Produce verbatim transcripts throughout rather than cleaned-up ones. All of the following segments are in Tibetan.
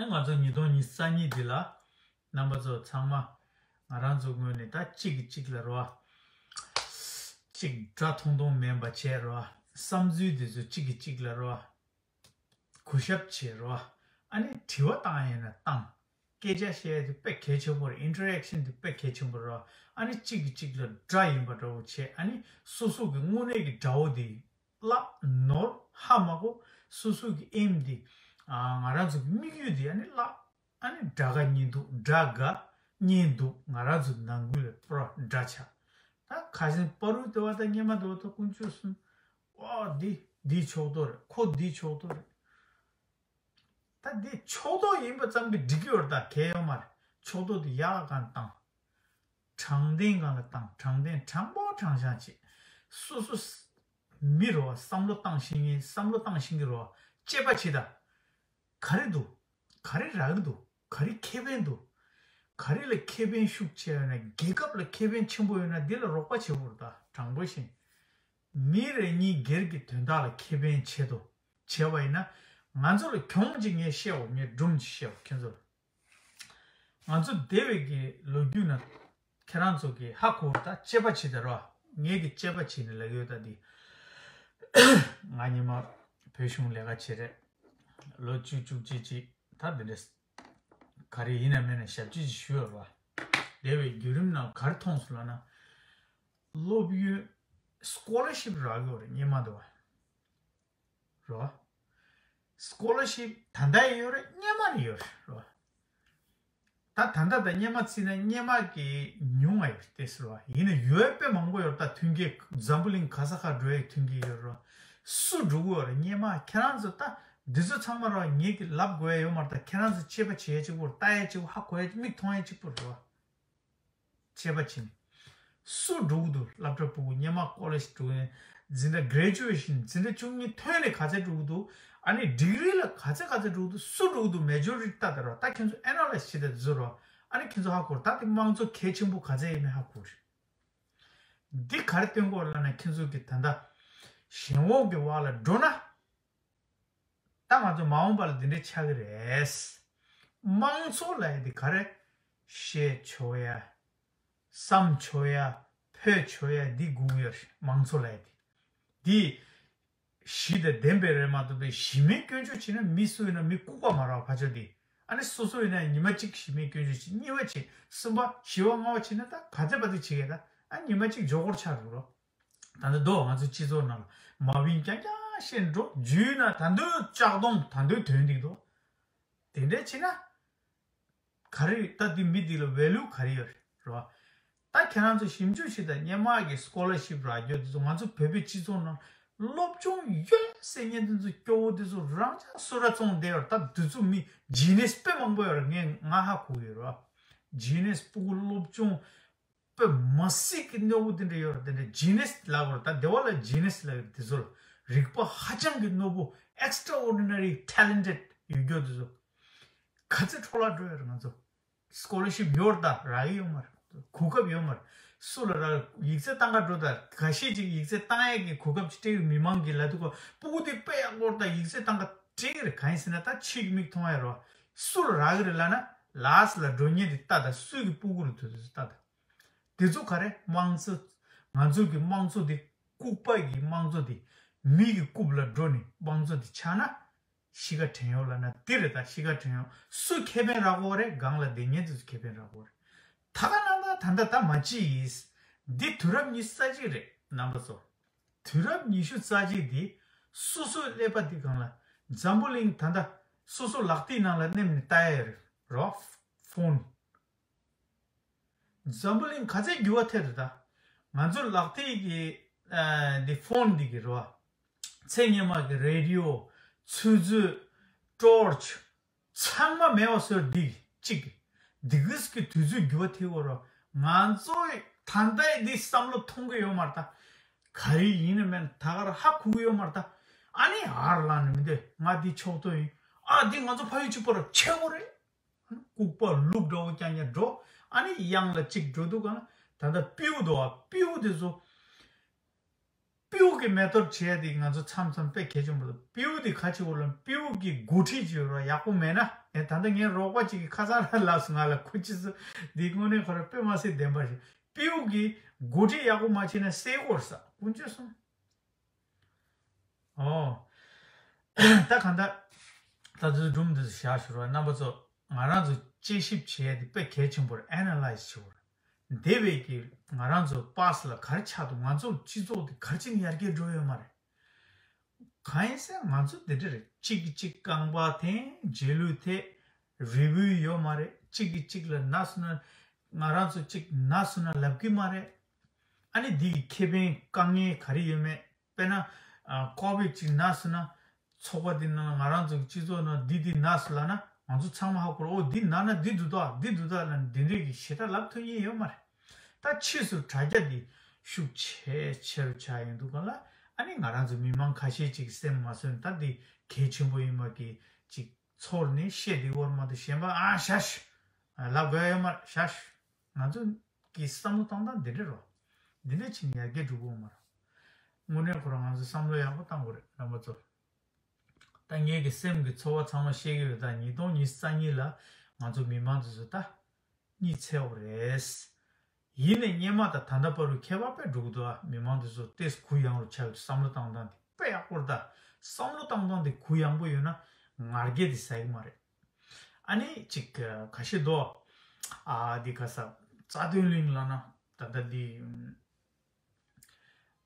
ང་ཚོ་ཉིས་སྟོང་ཉི་ཤུ་རྩ་གཉིས་འདི་ལ་རྣམ་པ་ཚོ་ཚང་མ་ང་རང་ཚོ་ངོས་ནས་ད་གཅིག་གིས་གཅིག་ལ་རོ། གཅིག་དགྲ་མཐོང་མཐོང་མིན་པ་བྱས་རོ། བསམ་ཚུལ་འདི་ཚོ་གཅིག་གིས་གཅིག་ལ་རོ། གུས་ཞབས་བྱེད་རོ། ཨ་ནི་དྲི་བ་བཏང་ཡས་ན་བཏང་། སྐད་ཆ་བཤད་ཡས་དེ་དཔེ་གལ་ཆེན་པོ་རེད། ཨིན་ཊར་ཨེག་ཤན་དེ་དཔེ་གལ་ཆེན་པོ་རོ། ཨ་ནི་གཅིག་གིས་གཅིག་ལ་དགྲ་ཡིན་པ་འདྲ་བོ་བྱས། ཨ་ནི་སོ་སོ་གི་དངོས་གནས་ཀྱི་དགྲ་བོ་དེ་བརླག་ནོར་ཧ་མ་གོ། སོ་སོ་གི་ཨེམ་དེ། ཨ། ང་རང་ཚོ་གི་དམིགས་ཡུལ་དེ་ཨ་ནི་བརླག་ཨ་ནི་དགྲ་དགའ་གཉེན་སྡུག་དགྲ་དགའ་གཉེན་སྡུག་ང་རང་ཚོ་ནང་ཁུལ་ལ་པུ་ར་དགྲ་ཆགས། ད་ཁ་སང་བར་དུ་དེ་བ་དང་སྔོན་མ་དེ་བ་དང་དཀོན་མཆོག་གསུམ། ཨོ་འདི་འདིའི་ཕྱོགས་གཏོགས་རེད། ཁོ་འདིའི་ཕྱོགས་གཏོགས་རེད། ད་འདི་ཕྱོགས་གཏོགས་ཡིན་པ་ཙམ་གྱིས་འགྲིག་གི་ཡོད་རེད། ད་གལ་ཡོད་མ་རེད། ཕྱོགས་གཏོགས་དེ་ཡག་གང་བཏང་། དྲང་བདེན་སྒང་ལ་བཏང་། དྲང་བདེན་དྲང་པོ་དྲང་བཞག་བྱེད། སོ་སོ་མི་རོ། བསམ་བློ་བཏང་ཤེས་མཁན། བསམ་བློ་བཏང་ཤེས་ཀྱི་རོ། དཔྱད་པ་བྱེད་ད། ག་རེ་འདུག་ག་རེ་རག་གི་འདུག་ག་རེ་ཁེ་ཕན་འདུག་ག་རེ་ལ་ཁེ་ཕན་ཤུགས་ཆེ་ཡོད་ན། རྒྱལ་ཁབ་ལ་ཁེ་ཕན་ཆེན་པོ་ཡོད་ན་འདི་ལ་རོགས་པ་བྱེད་དགོས་རེད། ད་དྲང་པོ་བཤད། མི་རེ་གཉིས་སྒེར་གྱི་དོན་དག་ལ་ཁེ་ཕན་ཆེད་དུ་བྱས་པ་ཡིན་ན། ང་ཚོ་ལ་གྱོང་ཅིག་ངས་བཤད་འོ། ངས་སྒྲུང་ཅིག་བཤད་འོ་ཁྱེད་ཚོ་ལ། ང་ཚོ་འདས་པའི་གི་ལོ་རྒྱུས་ནང་ཁྱེད་རང་ཚོ་གི་ཧ་གོ་ད། དཔྱད་པ་བྱེད་ད་རོ། ངས་གི་དཔྱད་པ་བྱེད་ནས་ལབ་ཡོད་ད་འདི། ང་སྔོན་མ་བོད་གཞུང་ལས་ཀ་བྱེད་རེད། ལོ་བཅུ་བཅུ་གཅིག་ཅིག་ད་འདི་འདྲས་ག་རེ་ཡིན་ན་མིན་ན་ཞབས་ཕྱི་ཞིག་ཞུ་ཡོད་རོ། འདས་པའི་བརྒྱུད་རིམ་ནང་ག་རེ་མཐོང་སོང་ལབ་ན། སློབ་ཡོན་སི་ཀོ་ལར་ཤིབ་རག་གི་ཡོད་རེད། སྔོན་མ་དེ་བ། རོ། སི་ཀོ་ལར་ཤིབ་ད་ལྟ་ཡང་ཡོད་རེད། སྔོན་མ་ནས་ཡོད་རེད་རོ། ད་ད་ལྟ་དང་སྔོན་མ་བརྩིས་ན་སྔོན་མ་གི་ཉུང་བ་ཡོད་རེད་དེ་ཟེར་བ་ཡིན་ན། ཡོད་དཔེ་མང་པོ་ཡོད་རེད། ད་མཐུན་རྐྱེན་འཛམ་བུ་གླིང་ག་ས་ག་འགྲོ་ཡའི་མཐུན་རྐྱེན་ཡོད་རེད་རོ། སུ་འགྲོ་གི་ཡོད་རེད། སྔོན་མ་ཁྱེད་རང་ཚོ་ད་འདི་ཚོ་ཚང་མ་རོ། ངེད་ཀྱི་ལབ་དགོས་ཡ་ཡོད་མ་རེད། ད་ཁྱེད་རང་ཚོ་དཔྱད་པ་བྱེད་ཡ་གཅིག་པོ་རེད། ལྟ་ཡ་གཅིག་པོ། ཧ་གོ་ཡ་གཅིག་མིག་མཐོང་ཡ་གཅིག་པོ་རེད་རོ། དཔྱད་པ་བྱེད་ནས། སུ་འགྲོ་གི་འདུག་སློབ་གྲྭ་ཕྲུ་གུ་སྔོན་མ་ཀོ་ལེཇ་འགྲོ་ཡིན། འཛིན་གྲྭ་གྷི་རེ་ཇུ་ཨེ་ཤན། འཛིན་གྲྭ་བཅུ་གཉིས་ཐོན་ནས་ག་ཚད་འགྲོ་གི་འདུག་ཨ་ནི་ཌིག་རི་ལ་ག་ཚད་ག་ཚད་འགྲོ་གི་འདུག་སུ་འགྲོ་གི་འདུག་མེ་ཇོ་རི་ཊི་ལྟ་དེ་རོ། ད་ཁྱེད་ཚོ་ཨེ་ན་ལའིཛ་བྱེད་དེ་བཟོ་རོ། ཨ་ནི་ཁྱེད་ཚོ་ཧ་གོ་རེད། ད་དེ་དམངས་གཙོ་གལ་ཆེན་པོ་ག་ཚད་ཡིན་མིན་ཧ་གོ་རེད། འདི་ག་རེ་སྟོན་གོ་ལབ་ན། ཁྱེད་ཚོ་གི་ད་ལྟ་གཞན་འོག་གི་བར་ལ་འགྲོ་ན། ད་ང་ཚོ་མ་འོངས་པ་ལ་འདི་འདྲའི་ཆགས་ཀྱི་རེད། དམངས་གཙོ་ལབ་ཡ་འདི་ག་རེ། བཤད་ཆོག་ཡ། བསམ་ཆོག་ཡ། ཕུད་ཆོག་ཡ་འདི་དགོས་ཀྱི་ཡོད་རེད། དམངས་གཙོ་ལབ་ཡ་འདི། འདི་གཞི་དང་ལྡན་པའི་རེད་མ་གཏོགས་པའི་གཞི་མེད་སྐྱོན་བརྗོད་བྱས་ན། མི་སུ་ཡིན་ན་མི་ལྐུགས་པ་མ་རེད་བ། ཕར་ཕྱོགས་འདི། ཨ་ནི་སོ་སོ་ཡིན་ན་ཉི་མ་གཅིག་གཞི་མེད་སྐྱོན་བརྗོད་བྱས། གཉིས་པ་བྱས། གསུམ་པ་བཞི་པ་ལྔ་པ་བྱས་ན་ད་ག་ཚད་པ་དེ་བྱེད་ཀྱི་ད། ཨ་ཉི་མ་གཅིག་ཇོ་ཀོར་ཆགས་འགྲོ་རོ། ད་ལྟ་འདུག་ང་ཚོའི་སྤྱི་ཚོགས་ནང་ལ་མ་བིན་རྐྱང་རྐྱང་བཤད་འགྲོ། རྒྱུས་ན་ད་འདོད་ལྕགས་གདོང་ད་འདོད་དོན་འདི་འདུག་དེ་འདྲ་བྱས་ན་ག་རེ་ད་འདི་མི་འདི་ལ་ཝེ་ལུ་ག་རེ་ཡོད་རེད་བ། ད་ཁྱེད་རང་ཚོ་ཞིབ་འཇུག་བྱེད་དང་། སྔོན་མ་གི་སི་ཀོ་ལར་ཤིབ་རག་རྒྱུ་དེ་ཚོ་ང་ཚོ་བོད་པའི་སྤྱི་ཚོགས་ནང་སློབ་སྦྱོང་ཡོད་ཟེར་མཁན་དེ་ཚོ་སྐྱོ་བོ་དེ་ཚོ་རང་ཅག་སུ་ར་བཙོང་བསྡད་ཡོད་རེད། ད་དེ་ཚོ་མི་ཇི་ནེ་སི་དཔེ་མང་པོ་ཡོད་རེད། ངས་ང་ཧ་གོ་གི་ཡོད་རེད་བ། ཇི་ནེ་སི་ཕྲུ་གུ་སློབ་སྦྱོང་དཔེ་མ་སྲིད་ཀྱི་རྣོ་པོ་དེ་འདྲ་ཡོད་རེད། དེ་འདྲ་ཇི་ནེ་སི་ལབ་དགོས་རེད། ད་སྡེ་བ་ལ་ཇི་ནེ་སི་ལབ་ཡོད་རེད། དེ་ཚོ་ལ་རིག་པ་ཧ་ཅང་གི་རྣོ་པོ། extraordinary talented ཡོད་རྒྱུ་དེ་ཚོ་ག་ཚོད་འཕྲོ་བརླག་འགྲོ་ཡོད་རེད། ང་ཚོ་སི་ཀོ་ལར་ཤིབ་ཡོད་རེད། ད་རག་གི་ཡོད་མ་རེད། གོ་སྐབས་ཡོད་མ་རེད། སུ་ལ་རག་ཡིག་ཚད་བཏང་ག་འགྲོ། ད་འགའ་ཤས་ཅིག་ཡིག་ཚད་བཏང་ཡས་ཀྱི་གོ་སྐབས་ཅིག་སྤྲད་ཀྱི། མི་མང་གི་ལ་དུ་ག་ཕྲུ་གུ་དེ་དཔེ་ཡག་པོ་རེད། ད་ཡིག་ཚད་བཏང་ག་སྤྲད་ཀྱི་རེད། གང་ཡིན་ཟེར་ན་ད་ཕྱིའི་མིག་མཐོང་ཡ་རེད་བ། སུ་ལ་རག་གི་རེད་ལབ་ན། ལཱས་ལ་འགྲོ་མཁན་དེ་ལྟ་ད། སུའི་གི་ཕྲུ་གུ་རེད་དེ་ཚོ་ལྟ་ད། དེ་ཚོ་ག་རེ། དམངས་གཙོ། ང་ཚོ་གི་དམངས་གཙོ་དེ་ལྐུགས་པ་གི་དམངས་གཙོ་དེ། མི་གི་རྐུབ་ལ་འགྲོ་ནས་དམངས་གཙོ་དེ་ཆགས་ན། གཤིས་ཀ་བྲན་གཡོག་ལབ་ན་འདི་རེད། ད་གཤིས་ཀ་བྲན་གཡོག་སུ་ཁེ་ཕན་རག་གི་ཡོད་རེད། སྒང་ལ་སྡོད་མཁན་དེ་ཚོ་ཁེ་ཕན་རག་གི་ཡོད་རེད། ད་ག་ནང་ད་ད་ད་ད་མ་བྱེད་ཡིན། འདི་དུས་རབས་ཉི་ཤུ་རྩ་གཅིག་རེད། རྣམ་པ་ཚོ། དུས་རབས་ཉི་ཤུ་རྩ་གཅིག་འདི་སོ་སོའི་ཀླད་པ་འདི་སྒང་ལ། འཛམ་བུ་གླིང་ད་ལྟ་སོ་སོ་ལག་མཐིལ་ནང་ལ་མནན་ནས་ལྟ་ཡ་རེད་རོ། ཕོན། འཛམ་བུ་གླིང་ག་ཚད་འགྱུར་བ་ཐེབས་རེད་ད། ང་ཚོ་ལག་མཐིལ་གྱི་ཨ་འདི་ཕོན་འདི་གི་རོ། ཚེ་སྔོན་མ་གི་རེ་ཌི་ཡོ། ཆུ་ཚོད། ཊོར་ཆི། ཚང་མ་མེད་པ་བཟོས། འདི་གཅིག་འདི་གིས་ཀྱི་དུས་ཚོད་འགྱུར་བ་ཐེབས་ཡོད་རེད། ང་ཚོ་ད་ལྟ་འདི་བསམ་བློ་ཐོངས་ཀྱི་ཡོད་མ་རེད་ད། ག་རེ་ཡིན་ནའི་མིན་ད་ག་རང་ཧ་གོ་གི་ཡོད་མ་རེད་ད། ཨ་ནི་ཨར་ལངས་ནས་མི་འདོད། ང་འདི་ཕྱོགས་གཏོགས་ཡིན། ཨ་འདི་ང་ཚོ་ཕ་ཡུལ་གཅིག་པ་རེད། ཆེ་བོ་རེད། ལྐུགས་པ་ལུག་འདྲ་བོ་རྐྱང་རྐྱང་འགྲོ། ཨ་ནི་གཡང་ལ་གཅིག་འགྲོ་འདུག་ག་ན། ད་ལྟ་སྤྲེའུ་འདུག་ཨ། སྤྲེའུ་དེ་ཚོ། པིའུ་གི་མེ་ཐོར་བྱས་ཏེ་ང་ཚོ་མཚམས་མཚམས་དཔེ་གལ་ཆེན་པོ་རེད། པིའུ་དེ་ག་ཅིག་འོ་ལ་པིའུ་གི་འགོ་ཁྲིད་ཅིག་ཡོད་ར། ཡག་པོ་མེད་ན་ཨེ་ད་ལྟ་ངའི་རོགས་པ་ཅིག་གིས་ཁ་སང་ར་ལབ་སོང་ང་ལ། ཁོ་ཅི་སུ་འདི་དངོས་གནས་ཁོ་ར་དཔེ་མ་སྲིད་བདེན་པ་རེད། པིའུ་གི་འགོ་ཁྲིད་ཡག་པོ་མ་བྱས་ན་སེལ་གོ་ར་ས་ཀུན་སྤྱོད་སོང་། ཨོ། ད་གང་ལྟར་ད་དུས་སྒྲུང་འདི་བཞག་ཞུ་རོགས། རྣམ་པ་ཚོ་ང་རང་ཚོ་དཔྱད་ཞིབ་བྱས་ཏེ་དཔེ་གལ་ཆེན་པོ་རེད། ཨེ་ན་ལའི་ཛི་བྱེད་དགོས་རེད། འདས་པའི་གི་ང་རང་ཚོ་པཱ་སི་ལ་ག་རེ་ཆགས་འདུག་ང་ཚོ་སྤྱི་ཚོགས་དེ་ག་རེ་བྱས་ནས་ཡར་རྒྱས་འགྲོ་ཡོད་མ་རེད། གང་ཡིན་ཟེར་ང་ཚོ་འདི་འདྲ་རེད། གཅིག་གིས་གཅིག་རྐང་པ་འཐེན། རྗེས་ལུས་ཐེབས། རེ་བུ་ཡོད་མ་རེད། གཅིག་གིས་གཅིག་ལ་ན་སོང་ན། ང་རང་ཚོ་གཅིག་ན་སོང་ན་ལབ་གི་མ་རེད། ཨ་ནི་འདི་གི་ཁེ་ཕན་དཀའ་ངལ་ག་རེ་ཡོད་མེད། དཔེར་ན་ཨ་ཀོ་བིད་ཅིག་ན་སོང་ན་ཚོགས་པ་འདི་ནང་ང་རང་ཚོ་གི་སྤྱི་ཚོགས་ནང་འདི་འདི་ན་སོང་ལབ་ན་ང་ཚོ་ཚང་མ་ཧ་གོ་ར། ཨོ་འདི་ན་ན་འདི་འདུག་ད་འདི་འདུག་ད་ལབ་ནས་འདི་འདྲས་ཀྱི་ཞེ་དྲག་ལབ་ཐུབ་ཉེན་ཡོད་མ་རེད། ད་ཕྱིས་སུ་དྲ་རྒྱ་འདི་ཤུགས་ཆེ་ཆེ་རུ་ཆགས་ཡོང་དུས་སྒང་ལ་ཨ་ནི་ང་རང་ཚོ་མི་མང་ཁ་ཤས་ཅིག་སེམས་མ་བཟོད་ནས་ད་འདི་གལ་ཆེན་པོ་ཡིན་པ་གི་ཅིག་ཚོར་ནས་བཤད་འདི་བོར་མ་གཏོགས་གཞན་པ་ཨ་ཤ་ཤ་ལབ་དགོས་ཡོད་མ་རེད། ཤ་ཤ་ང་ཚོ་གི་བསམ་བློ་བཏང་སྟངས་འདི་འདྲ་རོ། འདི་འདྲ་ཕྱིན་ཡར་རྒྱས་འགྲོ་གི་ཡོད་མ་རེད། དངོས་གནས་ཁོ་རང་ང་ཚོ་བསམ་བློ་ཡག་པོ་བཏང་དགོས་རེད་རྣམ་པ་ཚོ། ད་ངེད་ཀྱི་སེམས་ཀྱི་ཚོར་བ་ཚང་མ་བཤད་ཀྱི་ཡོད། ད་ཉིས་སྟོང་ཉི་ཤུ་རྩ་གཉིས་ལ་ང་ཚོ་མི་མང་དེ་ཚོ་ད་གཉིད་ཚད་འོ་རེད། ཡིན་ནའི་སྔོན་མ་དང་ད་ལྟ་བར་དུ་ཁྱད་པར་དཔེ་འགྲོ་གི་འདུག་ཨ། མི་མང་དེ་ཚོ་ཏོག་ཙམ་གུ་ཡངས་རུ་ཆགས་ཡོད། བསམ་བློ་བཏང་སྟངས་དེ་དཔེ་ཡག་པོ་རེད། ད་བསམ་བློ་བཏང་སྟངས་དེ་གུ་ཡངས་པོ་ཡོད་ན་ང་རྒྱལ་དེ་ཟ་གི་མ་རེད། ཨ་ནི་ཅིག་ཁ་ཤས་འདུག་ཨ། འདི་ག་ས་རྩ་དོན་གླིང་ལབ་ན་ད་ལྟ་འདི་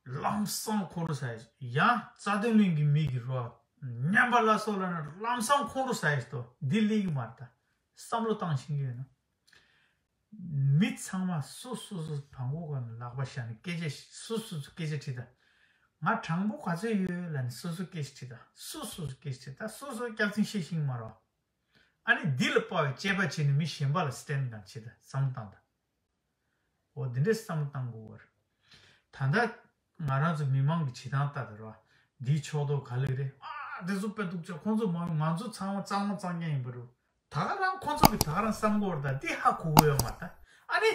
ལམ་སང་ཁོང་ཁྲོ་ཟ་ཡ། ཡང་རྩ་དོན་གླིང་གི་མི་གི་རོ་ཉམས་པ་སླར་གསོ་ལབ་ན་ལམ་སང་ཁོང་ཁྲོ་ཟ་ཡ་ཞིག་འདུག་འདི་ལེགས་ཀྱི་མ་རེད། ད་བསམ་བློ་བཏང་ཤེས་ཀྱི་ཡོད་ན། མི་ཚང་མ་སོ་སོ་སོ་བྲང་ཁོག་སྒང་ལ་ལག་པ་བཞག་ནས་སྐད་ཆ་སོ་སོ་སོ་སྐད་ཆ་དྲིས་ད། ང་དྲང་པོ་ག་ཚོད་ཡོད་ལབ་ནས་སོ་སོ་སྐད་ཆ་དྲིས་ད། སོ་སོ་སོ་སྐད་ཆ་དྲིས་ད། སོ་སོ་སྐྱག་རྫུན་བཤད་ཤེས་ཀྱི་མ་རེད། ཨ་ནི་འདི་ལ་དཔའ་བའི་དཔྱད་པ་བྱས་ནས་མི་གཞན་པ་ལ་སྟན་དང་བྱེད་ད་བསམ་བློ་བཏང་ད། འོ་འདི་འདྲའི་བསམ་བློ་བཏང་དགོས་པ་རེད། ད་ལྟ་ང་རང་ཚོ་མི་མང་གི་བྱེད་སྟངས་ལྟ་དེ་རེད་བ། འདིའི་ཕྱོགས་གཏོགས་ག་ལེ་རེད། ཨ་དེ་ཚོ་དཔེ་སྡུག་ཅག་ཁོང་ཚོ་མ་ང་ཚོ་ཚང་མ་གཙང་མ་གཙང་རྐྱང་ཡིན་པ་རེད། ད་ག་རང་ཁོང་ཚོ་གི་ད་ག་རང་བསམ་གོ་ར་ད་འདི་ཧ་གོ་གི་ཡོད་མ་རེད། ད་ཨ་ནི་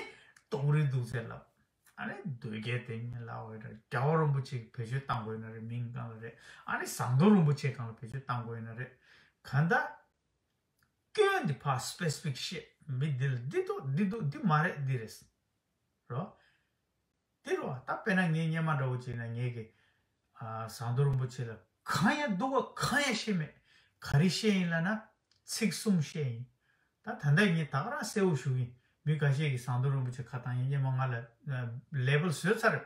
ཏོག་རིལ་སྡུག་ཚད་ལབ། ཨ་ནི་འདོད་རྒྱལ་དེ་ཉིད་ལ་འོས་ར་རྒྱལ་བ་རིན་པོ་ཆེ་གི་བེད་སྤྱོད་བཏང་དགོས་ཡོད་ན་རེད། མིང་གང་ལ་རེད། ཨ་ནི་ཟམ་གདོང་རིན་པོ་ཆེ་གང་ལ་བེད་སྤྱོད་བཏང་དགོས་ཡོད་ན་རེད། གང་ལྟར། སྐྱོན་འདི་ཕར་སི་པེ་སི་ཕིག་བཤད། མི་འདི་ལ་འདི་འདུག་འདི་འདུག་འདི་མ་རེད་འདི་རེད། རོ། འདི་རོ་ད་དཔེར་ན་ངའི་སྔོན་མ་འདྲ་བོ་བྱས་ན་ངས་ཀྱི་ཨ་ཟམ་གདོང་རིན་པོ་ཆེ་ལ་གང་ཡང་སྡུག་པ་གང་ཡང་བཤད་མེད། ག་རེ་བཤད་ཡིན་ལབ་ན་ཚིག་གསུམ་བཤད་ཡིན། ད་ད་ལྟ་ངས་ད་ག་རང་གསལ་བོ་ཞུ་གི་ཡིན། མི་འགའ་ཤས་ཀྱིས་ཟམ་གདོང་རིན་པོ་ཆེ་ཁ་བཏང་ཡིན། སྔོན་མ་ང་ལ་ལེ་བལ་བཟོས་ཚར་རེད།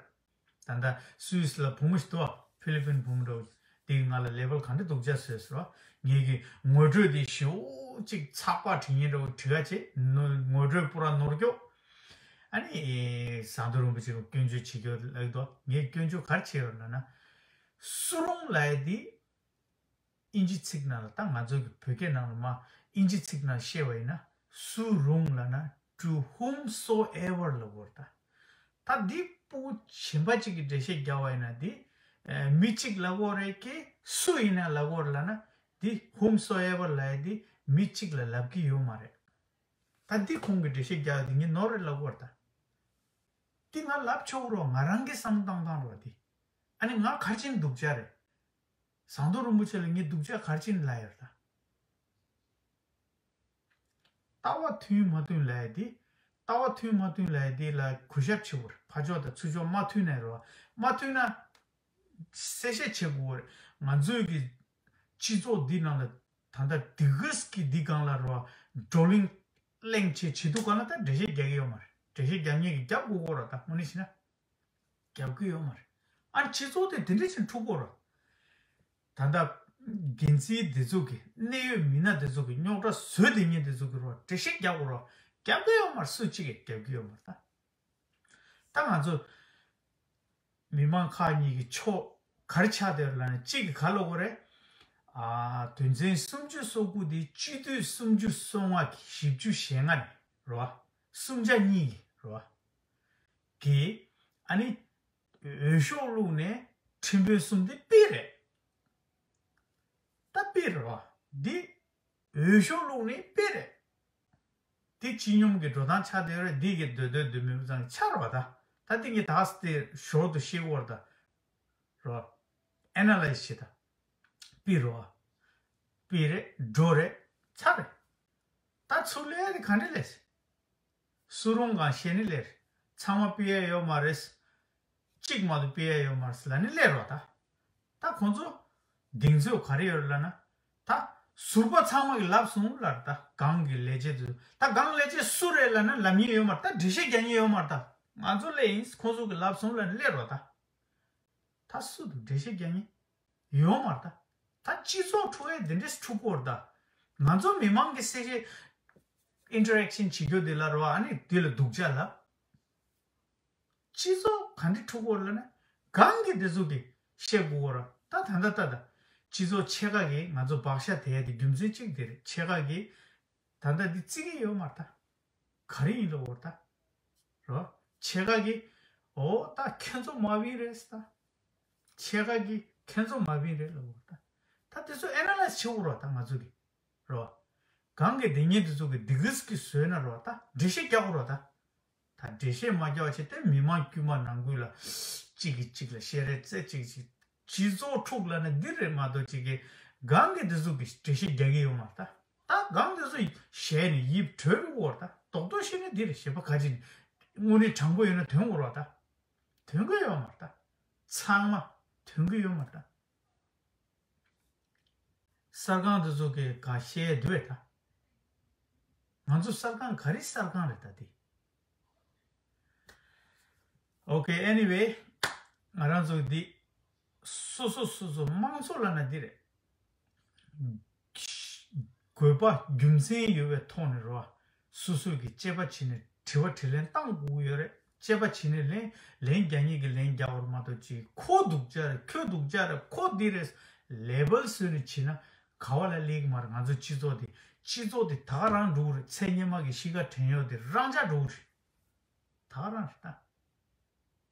ད་ལྟ་སུད་སི་ལ་བུ་མོ་ཞིག་འདུག་བ། ཧྥི་ལི་པིན་བུ་མོ་འདྲ་བོ་ཞིག་དེ་གིས་ང་ལ་ལེ་བལ་ག་འདྲ་སྡུག་ཅག་བཟོས་ཟེར་བ། ངེད་ཀྱི་ངོ་སྤྲོད་དེ་ཞེ་པོ་ཅིག་ཚགས་པར་བྲིས་མཁན་འདྲ་བོ་བྲིས་ཁ་བྱས། ནོ་ངོ་སྤྲོད་པུ་ར་ནོར་སྐྱོ། ཨ་ནི་ཟམ་གདོང་རིན་པོ་ཆེ་ལ་སྐྱོན་བརྗོད་བྱེད་རྒྱུ་ལབ་འདུག་ངས་སྐྱོན་བརྗོད་ག་རེ་བྱས་ཡོད་ལབ་ན། སུ་རུང་ལབ་ཡ་དེ་ཨིན་ཇི་ཚིག་ནང་ལ་ད་ང་ཚོ་གི་བོད་སྐད་ནང་ལ་མ་ཨིན་ཇི་ཚིག་ནང་བཤད་པ་ཡིན་ན་སུ་རུང་ལབ་ན་to whomsoever ལབ་དགོས་རེད་ད། ད་འདི་སྤུ་གུ་གཞན་པ་གཅིག་གིས་འགྲེལ་བཤད་རྒྱག་པ་ཡིན་ན་འདི་ཨེ་མི་གཅིག་ལབ་དགོས་རེད་ཀི་སུ་ཡིན་ན་ལབ་དགོས་རེད་ལབ་ན་འདི་whomsoever ལབ་ཡ་འདི་མི་གཅིག་ལ་ལབ་ཀྱི་ཡོད་མ་རེད། ད་འདི་ཁོང་གིས་འགྲེལ་བཤད་རྒྱག་ཡ་འདི་ངས་ནོར་རེད་ལབ་དགོས་རེད་ད། འདི་ང་ལབ་ཆོག་རོགས། ང་རང་གི་བསམ་བློ་བཏང་སྟངས་རོགས་འདི། ཨ་ནི་ང་ག་རེ་བྱས་ནས་སྡུག་ཅག་རེད། ཟམ་གདོང་རིན་པོ་ཆེ་ལ་ངས་སྡུག་ཅག་ག་རེ་བྱས་ནས་ལབ་ཡོད་རེད་ད། ལྟ་བ་མཐུན་མ་མཐུན་ལབ་ཡ་དེ། ལྟ་བ་མཐུན་མ་མཐུན་ལབ་ཡ་དེ་ལ་གུས་ཞབས་བྱེད་དགོས་རེད། ཕར་ཕྱོགས་དང་ཚུར་ཕྱོགས་མ་མཐུན་ནའི་རེད་བ། མ་མཐུན་ན་གསལ་བཤད་བྱེད་དགོས་རེད། ང་ཚོའི་གི་སྤྱི་ཚོགས་འདི་ནང་ལ་ད་ལྟ་དེ་ག་ཙམ་གྱི་འདི་སྒང་ལ་རེད་བ། བགྲོ་གླེང་གླེང་བྱེད་བྱེད་དུས་སྒང་ལ་ད་འགྲེལ་བཤད་རྒྱག་གི་ཡོད་མ་རེད། འགྲེལ་བཤད་རྒྱག་མཁན་གྱིས་རྒྱབ་དགོས་ཀྱི་རེད། ད་དངོས་གནས་བྱས་ན། རྒྱབ་ཀྱི་ཡོད་མ་རེད། ཨ་ནི་སྤྱི་ཚོགས་དེ་དེ་འདྲ་ཞིག་འཁྲུག་གོ་ར། ད་ལྟ་འགན་འཛིན་འདི་ཚོ་གི་གནད་ཡོད་མི་སྣ་འདི་ཚོ་གི་རྙོག་དྲ་བཟོས་བསྡད་མཁན་འདི་ཚོ་གི་ར་འགྲེལ་བཤད་རྒྱག་གོ་ར། རྒྱབ་ཀྱི་ཡོད་མ་རེད། སུ་གཅིག་གིས་རྒྱབ་ཀྱི་ཡོད་མ་རེད་ད། ད་ང་ཚོ་མི་མང་ཁག་གཉིས་ཀྱི་ཕྱོགས་ག་རེ་ཆགས་བསྡད་ཡོད་ལབ་ན། གཅིག་གིས་ག་ལབ་གོ་རེད། ཨ་དོན་ཚན་སུམ་ཅུ་སོ་དགུ་དེ་སྤྱི་འཐུས་སུམ་ཅུ་སོ་ལྔ་གི་བཞི་བཅུ་ཞེ་ལྔ་ནས་རེད་བ། སུམ་ཆ་གཉིས་ཀྱི་རེད་བ། གི་ཨ་ནི་འོས་ཤོག་བླུགས་ནས་ཁྲིམས་དཔོན་གསུམ་དེ་དཔེ་རེད། ད་དཔེ་རེད་བ། འདི་འོས་ཤོག་བླུགས་ནས་དཔེ་རེད། འདི་སྤྱི་སྙོམས་ཀྱི་འགྲོ་སྟངས་ཆགས་བསྡད་རེད། འདི་གི་འདོད་འདོད་འདོད་མི་བུ་ཚང་གི་ཆགས་རེད་བ། ད་ད་འདི་ངས་ད་སྟེ་ཞོར་དུ་ཤེས་གོ་ར་ད། རོ། ཨེ་ན་ལའི་ཛི་བྱེད་ད། པི་རོ། པི་རེད། འགྲོ་རེད། ཚ་རེད། ད་ཚུར་ལས་དེ་ག་འདྲ་ལས། སུ་རུང་གང་ཤེས་ནི་ལས་རེད། ཚང་མ་པི་ཡ་ཡོད་མ་རེད། གཅིག་མ་གཏོགས་པི་ཡ་ཡོད་མ་རེད་ལ་ནི་ལས་རོ་ད། ད་ཁོང་ཚོ་གདེང་ཚོད་ག་རེ་ཡོད་ལབ་ན། ད་ཟུར་པ་ཚང་མ་གིས་ལབ་སོང་ལབ་རེད། ད་སྒང་གི་ལས་བྱེད་དེ་ཚོ། ད་སྒང་ལས་བྱེད་སུ་རེད་ལབ་ན་ལབ་མཁན་ཡོད་མ་རེད། ད་འགྲེལ་བཤད་རྒྱག་མཁན་ཡོད་མ་རེད། ད་ང་ཚོ་ལས་ཡིན། ཁོང་ཚོ་གིས་ལབ་སོང་ལབ་ནས་སླེབས་རོགས་ད། ད་སུ་འདུག་འགྲེལ་བཤད་རྒྱག་མཁན་ཡོད་མ་རེད། ད་ད་སྤྱི་ཚོགས་འཁྲུག་ཡས་འདི་འདྲས་འཁྲུག་གོ་རེད་ད། ང་ཚོ་མི་མང་གི་སེ་བྱེད་ཨིན་ཊར་ཨེག་ཤན་བྱེད་རྒྱུ་འདི་ལ་རོ། ཨ་ནི་འདི་ལ་སྡུག་ཅག་ལབ། སྤྱི་ཚོགས་ག་འདྲ་འཁྲུག་གོ་ལབ་ན། སྒང་གི་འདི་ཚོ་གིས་བཤད་དགོས་གོ་ར། ད་ད་ད་ད་ད། སྤྱི་ཚོགས་ཕྱེད་ཀ་གིས་ང་ཚོ་བག་ཤ་དེ་ཡ་དེ་རྒྱུ་མཚན་གཅིག་དེ་རེད། ཕྱེད་ཀ་གིས་ད་ད་འདི་བརྩི་གི་ཡོད་མ་རེད་ད། ག་རེ་ཡིན་ལབ་གོ་ར་ད། རོ། ཕྱེད་ཀ་གིས་འོ་ད་ཁྱེད་ཚོ་མ་བིན་རེད་ད། ཕྱེད་ཀ་གིས་ཁྱེད་ཚོ་མ་བིན་རེད་ལབ་གོ་ར་ད། ད་དེ་ཚོ་ཨེ་ན་ལའི་ཛི་བྱེད་དགོས་ར་ད་ང་ཚོ་གིས། རོ། སྒང་གི་སྡིག་ཉེས་དེ་ཚོ་གི་སྡིག་རིས་ཀྱི་བཟོས་ན་རོ། ད་འགྲེལ་བཤད་རྒྱག་དགོས་རོ་ད། ད་འགྲེལ་བཤད་མ་རྒྱག་བྱས་ཏེ་མི་མང་དཀྱུས་མ་ནང་ཁུལ་ལ་གཅིག་གིས་གཅིག་ལ་བཤད་རེས་རྩེ། གཅིག་གིས་གཅིག་སྤྱི་ཚོགས་འཁྲུག་ལབ་ན་འདི་རེད་མ་གཏོགས། གཅིག་གིས་སྒང་གི་འདི་ཚོ་གི་འགྲེལ་བཤད་རྒྱག་གི་ཡོད་མ་རེད་ད། ད་སྒང་འདི་ཚོ་ཞལ་ནས་ཡིབ་གྲོལ་དགོས་རེད་ད། རྡོག་རྡོག་བཤད་ན་འདི་རེད། ཞེ་པོ་ག་ཅིག་དངོས་གནས་དྲང་པོ་ཡོད་ན་ཐོན་དགོས་རེད་ད། ཐོན་གི་ཡོད་མ་རེད་ད། ཚང་མ་ཐོན་གི་ཡོད་མ་རེད་ད། གསར་ཁང་དེ་ཚོ་གིས་ག་བཤད་འདུག་བས་ད། ང་ཚོ་གསར་ཁང་ག་རེ་གསར་ཁང་རེད་ད་དེ། Okay, anyway, ང་རང་ཚོ་འདི་སོ་སོ་སོ་སོ་དམངས་གཙོ་ལབ་ན་འདི་རེད། དགོས་པ་རྒྱུ་མཚན་ཡོད་པའི་ཐོག་ནས་རོ། སོ་སོ་གིས་དཔྱད་པ་བྱས་ནས་དྲི་བ་དྲིས་ལན་བཏང་དགོས་ཀྱི་ཡོད་རེད། དཔྱད་པ་བྱས་ནས་ལན་ལན་རྒྱག་མཁན་གྱིས་ལན་རྒྱག་དགོས་རེད་མ་གཏོགས། ཅིག་ཁོ་སྡུག་ཅག་རེད། ཁོ་སྡུག་ཅག་རེད། ཁོ་འདི་རེད། ལེ་བལ་བཟོས་ནས་བྱས་ན་ག་བ་ལ་སླེབས་ཀྱི་མ་རེད། ང་ཚོ་སྤྱི་ཚོགས་འདི་སྤྱི་ཚོགས་འདི་ད་ག་རང་འགྲོ་གི་རེད། ཚེ་སྔོན་མ་གི་གཤིས་ཀ་དྲན་གཡོག་འདི་རང་འཇགས་འགྲོ་གི་རེད། ད་ག་རང་རེད་ད།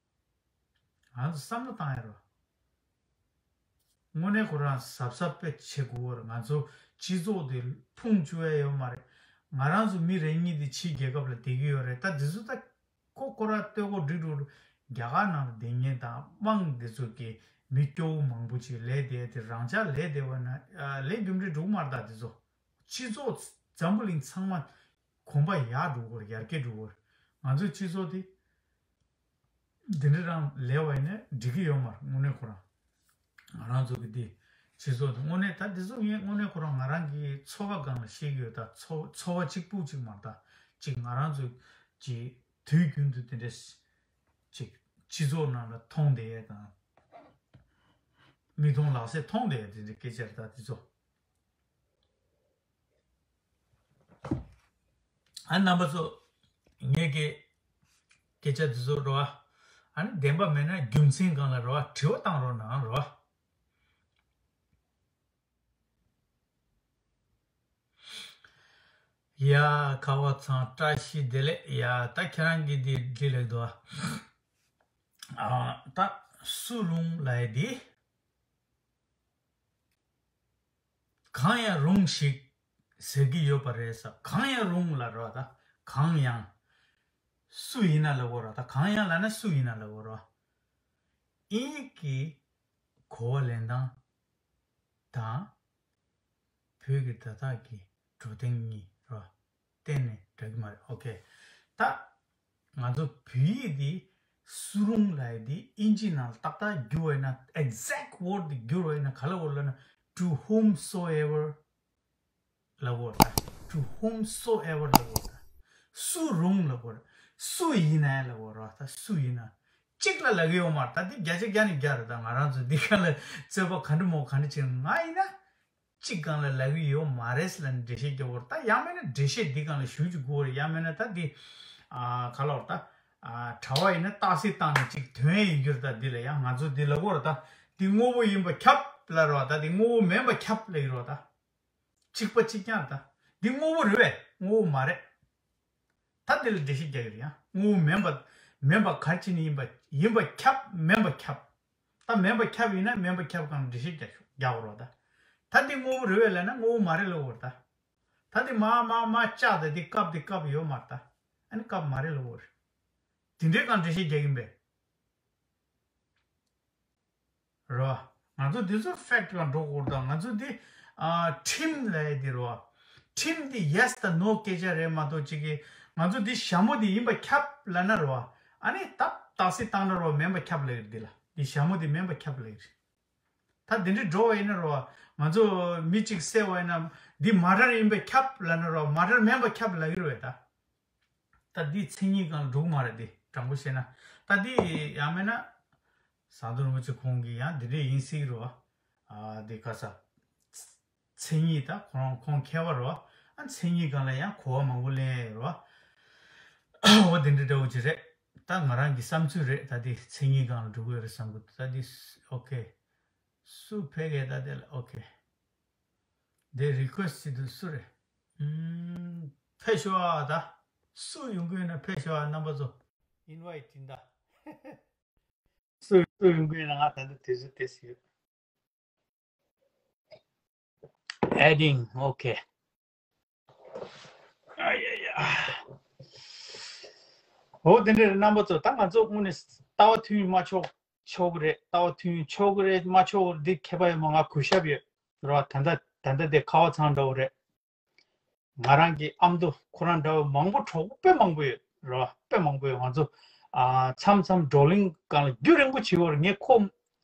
ང་ཚོ་བསམ་བློ་བཏང་ཡ་རོ། དངོས་གནས་ཁོ་རང་གཟབ་གཟབ་དཔེ་བྱེད་དགོས་རེད། ང་ཚོ་སྤྱི་ཚོགས་དེ་ཕུང་བཅུག་ཡ་ཡོད་མ་རེད། ང་རང་ཚོ་མི་རེ་གཉིས་དེ་ཕྱིའི་རྒྱལ་ཁབ་ལ་བསྡད་ཀྱི་ཡོད་རེད། ད་འདི་ཚོ་ད་ཁོ་ཁོ་རང་ལྟོས་གོ་འགྲིག་འགྲོ། རྒྱ་གར་ནང་ལ་བསྡད་མཁན་དང་དམངས་འདི་ཚོ་གི་མི་སྐྱོ་བོ་མང་པོ་ཅིག་ལས་བསྡད་དེ་རང་འཇགས་ལས་བསྡད་པ་ན་ལས་རྒྱུ་འབྲས་འགྲུབ་མ་རེད། ད་འདི་ཚོ་སྤྱི་ཚོགས་འཛམ་བུ་གླིང་ཚང་མ་གོམ་པ་ཡར་འགྲོ་གི་རེད། ཡར་རྒྱས་འགྲོ་གི་རེད། ང་ཚོའི་སྤྱི་ཚོགས་དེ། འདི་འདྲ་རང་ལས་བ་ཡིན་ན་འགྲིག་གི་ཡོད་མ་རེད། དངོས་གནས་ཁོ་རང་ང་རང་ཚོ་གི་འདི་སྤྱི་ཚོགས་དེ་དངོས་གནས་ད་འདི་ཚོ་ངས་དངོས་གནས་ཁོ་རང་ང་རང་གི་ཚོར་བ་སྒང་ལ་བཤད་ཀྱི་ཡོད། ད་ཚོར་ཚོར་བ་གཅིག་པུ་གཅིག་མ་རེད། ད་གཅིག་ང་རང་ཚོ་གི་དུས་རྒྱུན་དུ་དེ་འདྲ་གཅིག་སྤྱི་ཚོགས་ནང་ལ་མཐོང་བསྡད་ཡས་དང་མིག་མཐོང་ལག་ཟས་མཐོང་བསྡད་ཡས་དེ་འདྲ་སྐད་ཆ་རེད། ད་འདི་ཚོ། ཨ་རྣམ་པ་ཚོ། ངས་ཀྱི་སྐད་ཆ་འདི་ཚོ་རོ། ཨ་ནི་བདེན་པ་མེད་ན་རྒྱུ་མཚན་སྒང་ལ་རོ། དྲི་བ་བཏང་རོགས་གནང་རོ། ཡ། ཁ་བ་ཚང་བཀྲ་ཤིས་བདེ་ལེགས། ཡ་ད་ཁྱེད་རང་གིས་འདི་འདི་ལེགས་འདུག་ཨ། ད་སུ་རུང་ལབ་ཡས་འདི། གང་ཡང་རུང་ཞིག་ཟེར་གྱི་ཡོད་པ་རེད་ས། གང་ཡང་རུང་ལ་རོ། ད་གང་ཡང་སུ་ཡིན་ན་ལབ་དགོས་རོ། ད་གང་ཡང་ལབ་ན་སུ་ཡིན་ན་ལབ་དགོས་རོ། ཨིན་ཡིག་གི་གོ་བ་ལེན་སྟངས་དང་བོད་ཀྱི་བརྡ་དག་གི་འགྲོ་སྟངས་གཉིས་རོ། གཏན་ནས་འདྲ་གི་མ་རེད། ཨོ་ཁེ། ད་ང་ཚོ་བོད་ཡིག་འདི་སུ་རུང་ལབ་ཡས་འདི་ཨིན་ཇི་ནང་ཏག་ཏག་བསྒྱུར་བ་ཡིན་ན། exact word འདི་བསྒྱུར་བ་ཡིན་ན་ག་ལབ་དགོས་ལབ་ན། to whomsoever ལབ་དགོས་རེད། to whomsoever ལབ་དགོས་རེད། སུ་རུང་ལབ་དགོས་རེད། སུ་ཡིན་ན་ལབ་དགོས་རེད། ད་སུ་ཡིན་ན། གཅིག་ལ་ལབ་ཀྱི་ཡོད་མ་རེད། ད་འདི་བརྒྱ་ཆ་བརྒྱ་ནས་བརྒྱ་རེད། ད་ང་རང་ཚོ་འདི་ག་ལ་རྩོད་པ་ག་འདྲ་མོ་ག་འདྲ་བྱས། ང་ཡིན་ན། གཅིག་སྒང་ལ་ལབ་ཀྱི་ཡོད་མ་རེད་ལབ་ནས་འགྲེལ་བཤད་རྒྱག་དགོས་རེད། ད་ཡང་མིན་ན་འགྲེལ་བཤད་འདི་སྒང་ལ་ཞུ་རྒྱུ་དགོས་རེད། ཡང་མིན་ན་ད་འདི་ཨ་ག་ལབ་རེད། ད་ཨ་གྲྭ་བ་ཡིན་ན་རྟགས་གསལ་བཏང་ནས་གཅིག་ཐོན་ཡས་ཡིན་རྒྱུ་རེད། ད་འདི་ལ་ཡང་ང་ཚོ་འདི་ལབ་དགོས་རེད། ད་འདི་དངོས་པོ་ཡིན་པ་ཁྱབ་ལབ་རེད་པ། ད་འདི་དངོས་པོ་མིན་པ་ཁྱབ་ལབ་ཀྱི་རེད་པ། ད་གཅིག་པ་གཅིག་རྐྱང་རེད། ད་འདི་དངོས་པོ་རེད་པས། དངོས་པོ་མ་རེད། ད་དེ་ལ་འགྲེལ་བཤད་རྒྱག་གི་རེད། ཡང་དངོས་པོ་མིན་པ། མིན་པ་ག་རེ་བྱས་ནས་ཡིན་པ། ཡིན་པ་ཁྱབ་མིན་པ་ཁྱབ། ད་མིན་པ་ཁྱབ་ཡིན་ན་མིན་པ་ཁྱབ་སྒང་འགྲེལ་བཤད་རྒྱག་ཤོག་རྒྱག་དགོས་རེད་པ། ད་ད་འདི་དངོས་པོ་རེད་པས་ལབ་ན་དངོས་པོ་མ་རེད་ལབ་དགོས་རེད། ད་ད་འདི་མ་མ་མ་ལྕགས། ད་འདི་ཀབ། འདི་ཀབ་ཡོད་མ་རེད། ད་ཨ་ནི་ཀབ་མ་རེད་ལབ་དགོས་རེད། དེ་འདྲའི་སྒང་འགྲེལ་བཤད་རྒྱག་གིན་པས། རེད་བ། ང་ཚོ་འདི་ཚོ་ཕེག་ཊི་ལ་འགྲོ་དགོས་དང་། ང་ཚོ་འདི་ཨ་ཁྲིམས་ལབ་ཡ་འདི་རེད་བ། ཁྲིམས་འདི་ཡེ་སི་དང་ནོ་སྐད་ཆ་རེད་མ་གཏོགས་ཅིག་གི་ང་ཚོ་འདི་ཞྭ་མོ་འདི་ཡིན་པ་ཁྱབ་ལབ་ན་རེད་བ། ཨ་ནི་ཏག་ཏག་སེ་བཏང་ན་རེད་བ། མེན་པ་ཁྱབ་ལབ་ཡ་རེད། འདི་ལ་འདི་ཞྭ་མོ་འདི་མེན་པ་ཁྱབ་ལབ་ཡ་རེད། ད་འདི་འདྲ་འགྲོ་བ་ཡིན་ན་རེད་བ། ང་ཚོ་མི་གཅིག་བསད་པ་ཡིན་ན་འདི་མར་ཌར་ཡིན་པས་ཁྱབ་ལབ་ན་རེད་བ། མར་ཌར་མེན་པ་ཁྱབ་ལབ་ཀྱི་རེད་བས་ད། ད་འདི་མཚན་ཉིད་སྒང་ལ་འགྲོ་གི་མ་རེད། འདི་དྲང་པོ་བཤད་ན། ད་འདི་ཡང་མིན་ན་ཟམ་གདོང་རིན་པོ་ཆེ་ཁོང་གིས་ཡང་འདི་འདྲ་ཡིན་སྲིད་ཀྱི་རེད་བ། ཨ་འདི་ག་ས། མཚན་ཉིད་ད་ཁོང་ཁོང་མཁས་པ་རེད་བ། ཨ་མཚན་ཉིད་སྒང་ལ་ཡང་གོ་བ་མང་པོ་ལེན་ཡ་རེད་བ། འོ་དེ་འདྲ་འདྲ་བོ་ཅིག་རེད། ད་ང་རང་གི་བསམ་ཚུལ་རེད། ད་འདི་མཚན་ཉིད་སྒང་ལ་འགྲོ་གི་ཡོད་རེད་བསམ་གི་འདུག་ད་འདི་ཨོ་ཁེ། སུ་ཕེབས་ཀྱི་ད་དེ་ལ་ཨོ་ཁེ། འདི་རི་ཁུ་ཨེ་སི་ཊི་བྱེད་དུས་སུ་རེད། ཨུམ། ཕེབས་ཤོག་ཨ། ད་སུ་ཡོང་གི་ཡོད་ན་ཕེབས་ཤོག་ཨ། རྣམ་པ་ཚོ་ཨིན་ཝའི་ཊི་ཡིན་ད། སུ་སུ་ཡོང་གི་ཡོད་ན། ང་ད་ལྟ་དུས་ཚོད་དེ་སུ་ཡོད། Adding, okay. ཨ་ཡ་ཡ། འོ་དེ་འདྲ་རེད། རྣམ་པ་ཚོ་ད་ང་ཚོ་དངོས་གནས་ལྟ་བ་མཐུན་མ་ཆོག་ཆོག་གི་རེད། ལྟ་བ་མཐུན་ཆོག་གི་རེད་མ་ཆོག་གི་རེད་འདི་ཁྱད་པར་ཡོད་མ། ང་གུས་ཞབས་ཡོད་རེད་བ། ད་ལྟ་ད་ལྟ་དེ་ཁ་བ་ཚང་འདྲ་བོ་རེད། ང་རང་གི་ཨ་མདོ་ཁོ་རང་འདྲ་བོ་མང་པོ་གྲོགས་པོ་དཔེ་མང་པོ་ཡོད་རེད་བ། དཔེ་མང་པོ་ཡོད། ང་ཚོ་ཨ་མཚམས་མཚམས་བགྲོ་གླེང་སྒང་ལ་རྒྱུན་རིང་པོ་བྱེད་ཀྱི་ཡོད་རེད། ངས་ཁོ་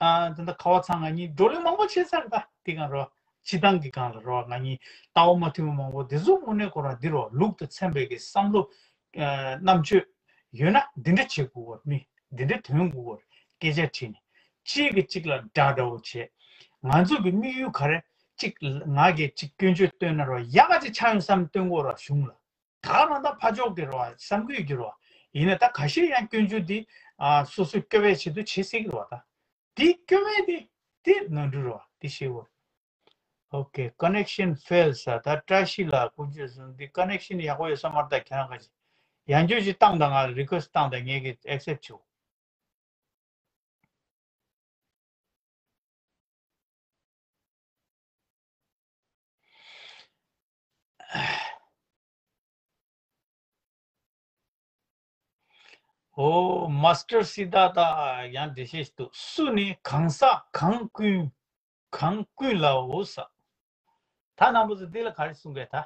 ཨ་ད་ལྟ་ཁ་བ་ཚང་ང་གཉིས་བགྲོ་གླེང་མང་པོ་བྱས་ཚར། ད་དེ་སྒང་རེད་བ། སྤྱི་བཏང་གི་སྒང་ལ་རེད་བ། ང་གཉིས་ལྟ་བ་མ་མཐུན་པ་མང་པོ་དེ་ཚོ་དངོས་གནས་ཁོ་རང་འདི་རེད་བ། ལུགས་དང་མཚན་པའི་གི་བསམ་བློ་ཨ་རྣམ་དཔྱོད་ཡོད་ན་འདི་འདྲ་བྱེད་དགོས་བ། མི་འདི་འདྲ་ཐོན་དགོས་བ། སྐད་ཆ་དྲིས་ནས་གཅིག་གིས་གཅིག་ལ་དགྲ་འདྲ་བོ་བྱས། ང་ཚོ་གི་དམིགས་ཡུལ་ག་རེ། གཅིག་ང་གིས་གཅིག་སྐྱོན་བརྗོད་བཏོན་ན་རོ་ཡག་ག་ཅིག་ཆགས་ཡོང་བསམ་སྟོན་དགོས་ར་གཞུང་ལ། ད་ག་རང་ད་ཕར་ཕྱོགས་ཀྱི་རོ་བསམ་གི་ཡོད་ཀྱི་རོ། ཡིན་ན་ད་ཁ་ཤས་ཡང་སྐྱོན་བརྗོད་འདི་ཨ་སོ་སོའི་སྐྱོ་བའི་ཆེད་དུ་བྱེད་སྲིད་ཀྱི་རོ། ད་འདི་སྐྱོ་བའི་འདི་འདི་ནོར་འཁྲུལ་རོ། འདི་ཤེས་དགོས། Okay, connection fails. ད་བཀྲ་ཤིས་ལགས་སྐུ་མཁྱེན་གསུང་། འདི་connection ཡག་པོ་ཡོད་ས་མ་རེད། ད་ཁྱེད་རང་ག་ཅིག་ཡང་བསྐྱར་ཅིག་བཏང་དང་། ང་request་བཏང་དང་། ངས་གི་accept་བྱེད། ཨོ། མཱ་སི་ཊར་སི་ད་ད་ཡང་འགྲེལ་བཤད་ཞིག་འདུག་སུ་ནི་གང་ཟག་གང་ཀུན། གང་ཀུན་ལའོ་ས། ད་རྣམ་པ་ཚོ་འདི་ལ་ག་རེ་གསུང་གི་ད།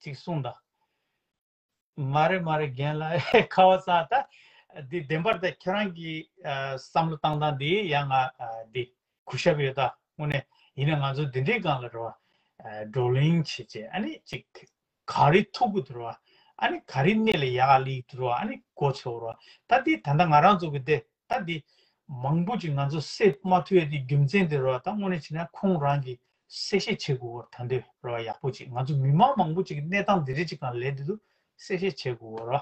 ཅིག་གསུངས་དང་། མ་རེད་མ་རེད། རྒན་ལགས་ཁ་བ་ཚང་། ད་འདི་བདེན་པར་ད་ཁྱེད་རང་གི་ཨ་བསམ་བློ་བཏང་སྟངས་འདི་ཡང་ང་ཨ་འདི་གུས་ཞབས་ཡོད་ད། དངོས་གནས་ཡིན་ན་ང་ཚོ་འདི་འདྲའི་སྒང་ལ་རེད་བ། ཨ་བགྲོ་གླེང་བྱེད་བྱེད། ཨ་ནི་ཅིག་ག་རེ་ཐུག་གི་འདུག་རེད་བ། ཨ་ནི་ག་རེ་གནད་ལ་ཡག་ལི་འདུག་རེད་བ། ཨ་ནི་གོ་ཆོད་རེད་བ། ད་འདི་ད་ལྟ་ང་རང་ཚོ་གི་འདི་ད་འདི་མང་པོ་ཅིག་ང་ཚོ་སེལ་མ་ཐུབ་ཡ་དེ་རྒྱུ་མཚན་དེ་རེད་བ། ད་དངོས་གནས་བྱས་ན་ཁོང་རང་གིས་གསལ་བཤད་བྱེད་དགོས་བར་ད་འདོད་རེད་བ། ཡག་པོ་ཅིག་ང་ཚོ་མི་མང་མང་པོ་ཅིག་གི་གནས་སྟངས་འདི་རེད་ཅིག་གང་ལས་འདི་ཚོ་གསལ་བཤད་བྱེད་དགོས་བར་བ།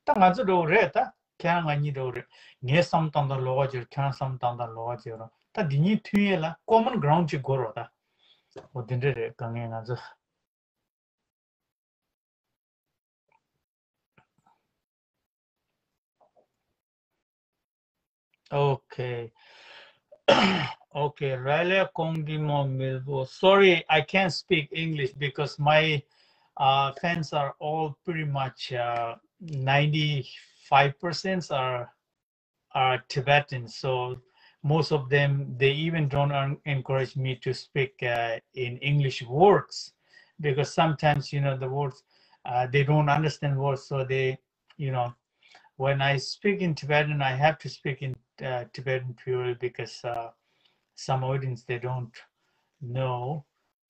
ད་ང་ཚོ་འདྲ་བོ་རེད། ད་ཁྱེད་རང་ང་གཉིས་འདྲ་བོ་རེད། ངའི་བསམ་སྟངས་དང་ལོགས་ཀ་ཅིག་རེད། ཁྱེད་རང་བསམ་སྟངས་དང་ལོགས་ཀ་ཅིག་རེད། ད་འདི་གཉིས་མཐུན་ཡས་ལ་common ground་ཅིག་དགོས་རེད་བ། ད་འོ་འདི་འདྲ་རེད། དཀའ་ངལ་ང་ཚོ། Okay. Okay, Rale Kongdimo Milbo. Sorry, I can't speak English because my uh, fans are all pretty much uh, ninety-five percent are are Tibetan. So most of them, they even don't en- encourage me to speak uh, in English words because sometimes, you know, the words, uh, they don't understand words. So they, you know, when I speak in Tibetan, I have to speak in uh, Tibetan purely because uh, some audience, they don't know.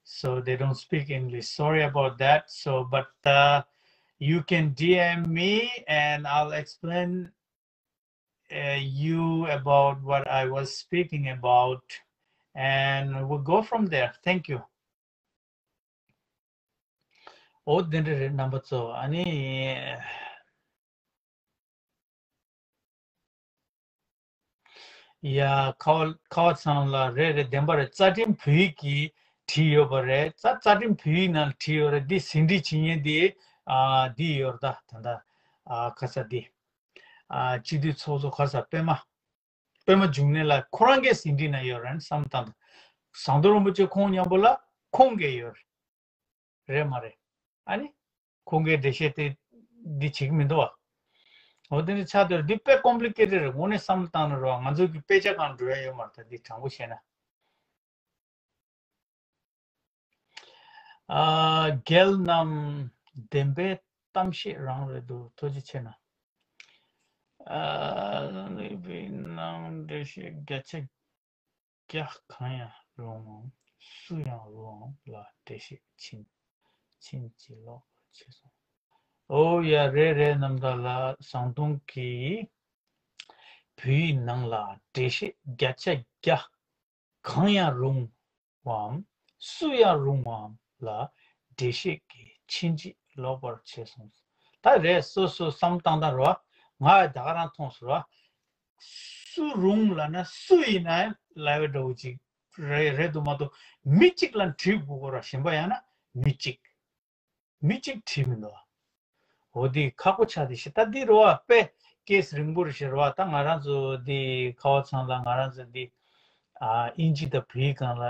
So they don't speak English. Sorry about that. So, but uh, you can D M me and I'll explain uh, you about what I was speaking about, and we'll go from there. Thank you. འོ་དེ་འདྲ་རེད་རྣམ་པ་ཚོ། ཨ་ནི་ཡ་ཁ་བ་ཁ་བ་ཚང་ལ་རེད་རེད། བདེན་པ་རེད། རྩ་ཁྲིམས་བོད་ཡིག་གིས་བྲིས་ཡོད་པ་རེད། རྩ་རྩ་ཁྲིམས་བོད་ཡིག་ནང་ལ་བྲིས་ཡོད་རེད། འདི་ཟིན་བྲིས་བྱེད་མཁན་འདི་ཨ་འདི་ཡོད་རེད། ད་ད་ལྟ་ཨ་ཁ་ས་འདི། ཨ་སྤྱི་འཐུས་ཚོགས་གཙོ་ག་ས་པད་མ། པད་མ་འབྱུང་གནས་ལགས་ཁོ་རང་གིས་ཟིན་བྲིས་ནང་ཡོད་རེད་བསམ་བཏང་། ཟམ་གདོང་རིན་པོ་ཆེ་ཁོང་མཉམ་པོ་ལ་ཁོང་གིས་ཡོད་རེད། རེད་མ་རེད། ཨ་ནི་ཁོང་གིས་འགྲེལ་བཤད་དེ་འདི་བྱེད་ཀྱི་མི་འདུག་བ། འོ་དེ་འདྲ་ཆགས་དུས་འདི་དཔེ་ཀོམ་པི་ལི་ཀེ་ཊེཌ་རེད། དངོས་གནས་བསམ་བློ་བཏང་ན་རོ། ང་ཚོ་གི་དཔེ་ཆ་སྒང་འགྲོ་ཡ་ཡོད་མ་རེད། ད་འདི་དྲང་པོ་བཤད་ན། ཨ། རྒྱལ་རྣམས་བདེན་པའི་གཏམ་བཤད་རང་རེད་འདུག་ཐུགས་རྗེ་ཆེ་གནང་། ཨ། ནང་འགྲེལ་བཤད་བརྒྱ་ཆ་བརྒྱ་གང་ཡང་རུང་བའམ་སུ་ཡང་རུང་བའམ་ལ་འགྲེལ་བཤད་ཕྱིན་ཕྱིན་ཅི་ལོག་པར་བྱས་སོང་། ཨོ་ཡ། རེད་རེད། རྣམ་དག་ལགས། ཟམ་གདོང་གིས་བོད་ཡིག་ནང་ལ་འགྲེལ་བཤད་བརྒྱ་ཆ་བརྒྱ། གང་ཡང་རུང་བའམ་སུ་ཡང་རུང་བའམ་ལ་འགྲེལ་བཤད་ཀྱིས་ཕྱིན་ཅི་ལོག་པར་བྱས་སོང་། ད་རེད། སོ་སོ་བསམ་བཏང་སྟངས་རེད་བ། ང་ད་ག་རང་མཐོང་སོང་ར། སུ་རུང་ལབ་ན་སུ་ཡིན་ན་ལབ་པའི་འདྲ་བོ་ཅིག་རེད་རེད་འདུག་མ་གཏོགས་མི་གཅིག་ལ་འབྲི་དགོས་ཀྱི་ར། གཞན་པ་ཡང་ན་མི་གཅིག་མི་གཅིག་བྲིས་མི་འདུག་འོ་འདི་ཁག་པོ་ཆགས་དེ་ཤི། ད་འདི་རུ་བ་དཔེ་ཀེ་སི་རིང་པོ་རེད་ཤི་རུ་བ། ད་ང་རང་ཚོ་འདི་ཁ་བ་ཚང་ལ་ང་རང་ཚོ་འདི་ཨ་ཨིན་ཇི་དང་བོད་ཡིག་སྒང་ལ་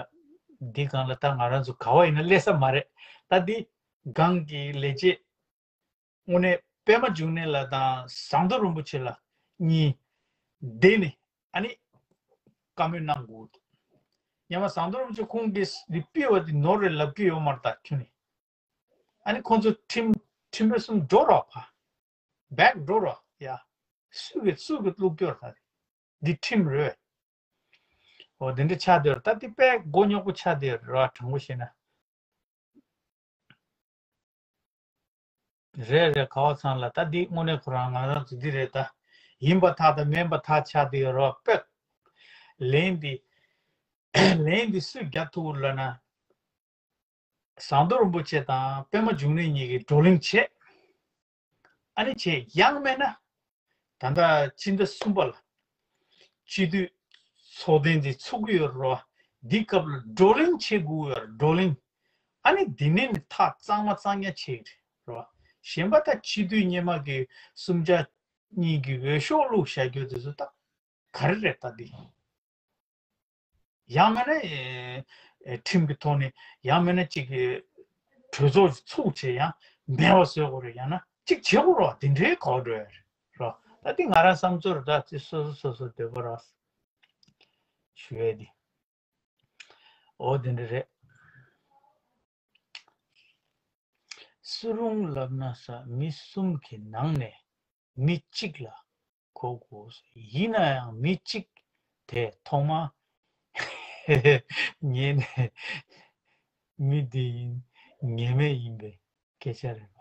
འདི་སྒང་ལ་ད་ང་རང་ཚོ་ག་བ་ཡིན་ན་སླེབས་ས་མ་རེད། ད་འདི་སྒང་གི་ལས་བྱེད་དངོས་གནས་པད་མ་འབྱུང་གནས་ལགས་དང་ཟམ་གདོང་རིན་པོ་ཆེ་ལགས་གཉིས་བསྡད་ནས་ཨ་ནི་བཀའ་མོལ་གནང་དགོས་འདུག་སྔོན་མ་ཟམ་གདོང་རིན་པོ་ཆེ་ཁོང་གིས་འདི་ཕུལ་བ་འདི་ནོར་རེད་ལབ་ཀྱི་ཡོད་མ་རེད། ད་ཁྱོད་ནི། ཨ་ནི་ཁོང་ཚོ་ཁྲིམས་ཁྲིམས་དཔོན་གསུམ་འགྲོ་རོགས་ཕ། བེག་འགྲོ་རོགས་ཡ། སུ་གི་སུ་གི་བླུག་སྐྱོར་ད། འདི་ཁྲིམས་རེད། འོ་དེ་འདྲ་ཆགས་བསྡད་ཡོད་རེད། ད་འདི་དཔེ་མགོ་རྙོག་པོ་ཆགས་བསྡད་ཡོད་རེད་བ། དྲང་པོ་བཤད་ན། རེད་རེད། ཁ་བ་ཚང་ལ་ད་འདི་དངོས་གནས་ཁོ་རང་ང་རང་ཚོ་འདི་རེད་ད། ཡིན་པ་ཐག་དང་མིན་པ་ཐག་ཆགས་བསྡད་ཡོད་རེད་བ། དཔེ་ལན་འདི་ལན་འདི་སུས་རྒྱག་ཐུབ་ལབ་ན། ཟམ་གདོང་རིན་པོ་ཆེ་དང་པད་མ་འབྱུང་གནས་གཉིས་ཀྱིས་བགྲོ་གླེང་བྱས། ཨ་ནི་བྱས་ཡང་མིན་ན། ད་ལྟ་སྤྱི་ཟླ་གསུམ་པ་ལ་སྤྱི་འཐུས་ཚོགས་ཐེངས་འདི་ཚུགས་ཀྱི་ཡོད་རེད་བ། འདི་སྐབས་ལ་བགྲོ་གླེང་བྱེད་དགོས་ཡོད་རེད། བགྲོ་གླེང་། ཨ་ནི་འདི་ནས་ནི་ཐག་གཙང་མ་གཙང་རྐྱང་བྱེད་ཀྱི་རེད་བ། གཞན་པ་ད་སྤྱི་འཐུས་སྔོན་མ་གི་གསུམ་ཆ་གཉིས་ཀྱི་འོས་ཤོག་བླུགས་བཞག་རྒྱུ་དེ་ཚོ་ད། ག་རེ་རེད་ད་འདི། ཡང་མིན་ན་ཨེ་ཨེ་ཁྲིམས་ཀྱི་ཐོག་ནས། ཡང་མིན་ན་གཅིག་གི་གྲོས་ཚོགས་ཚུགས་བྱས་ཡང་མེད་པ་བཟོ་དགོས་རེད། ཡང་ན་གཅིག་བྱེད་དགོས་རེད་བ། དེ་འདྲའི་གོ་འགྲོ་ཡ་རེད་རོ། ད་འདི་ང་རང་བསམ་ཚོར་ད་ཅི་སོ་སོ་སོ་སོ་འདོད་པ་ར་ཞུ་ཡས་འདི། འོ་དེ་འདྲ་རེད། སུ་རུང་ལབ་ན་ས་མི་གསུམ་གྱི་ནང་ནས་མི་གཅིག་ལ་གོ་དགོས། ཡིན་ན་ཡང་མི་གཅིག་དེ་ཐོག་མ་ངེས་ནས་མི་འདི་ཡིན་ངེས་མེད་ཡིན་པའི་སྐད་ཆ་རེད་པ།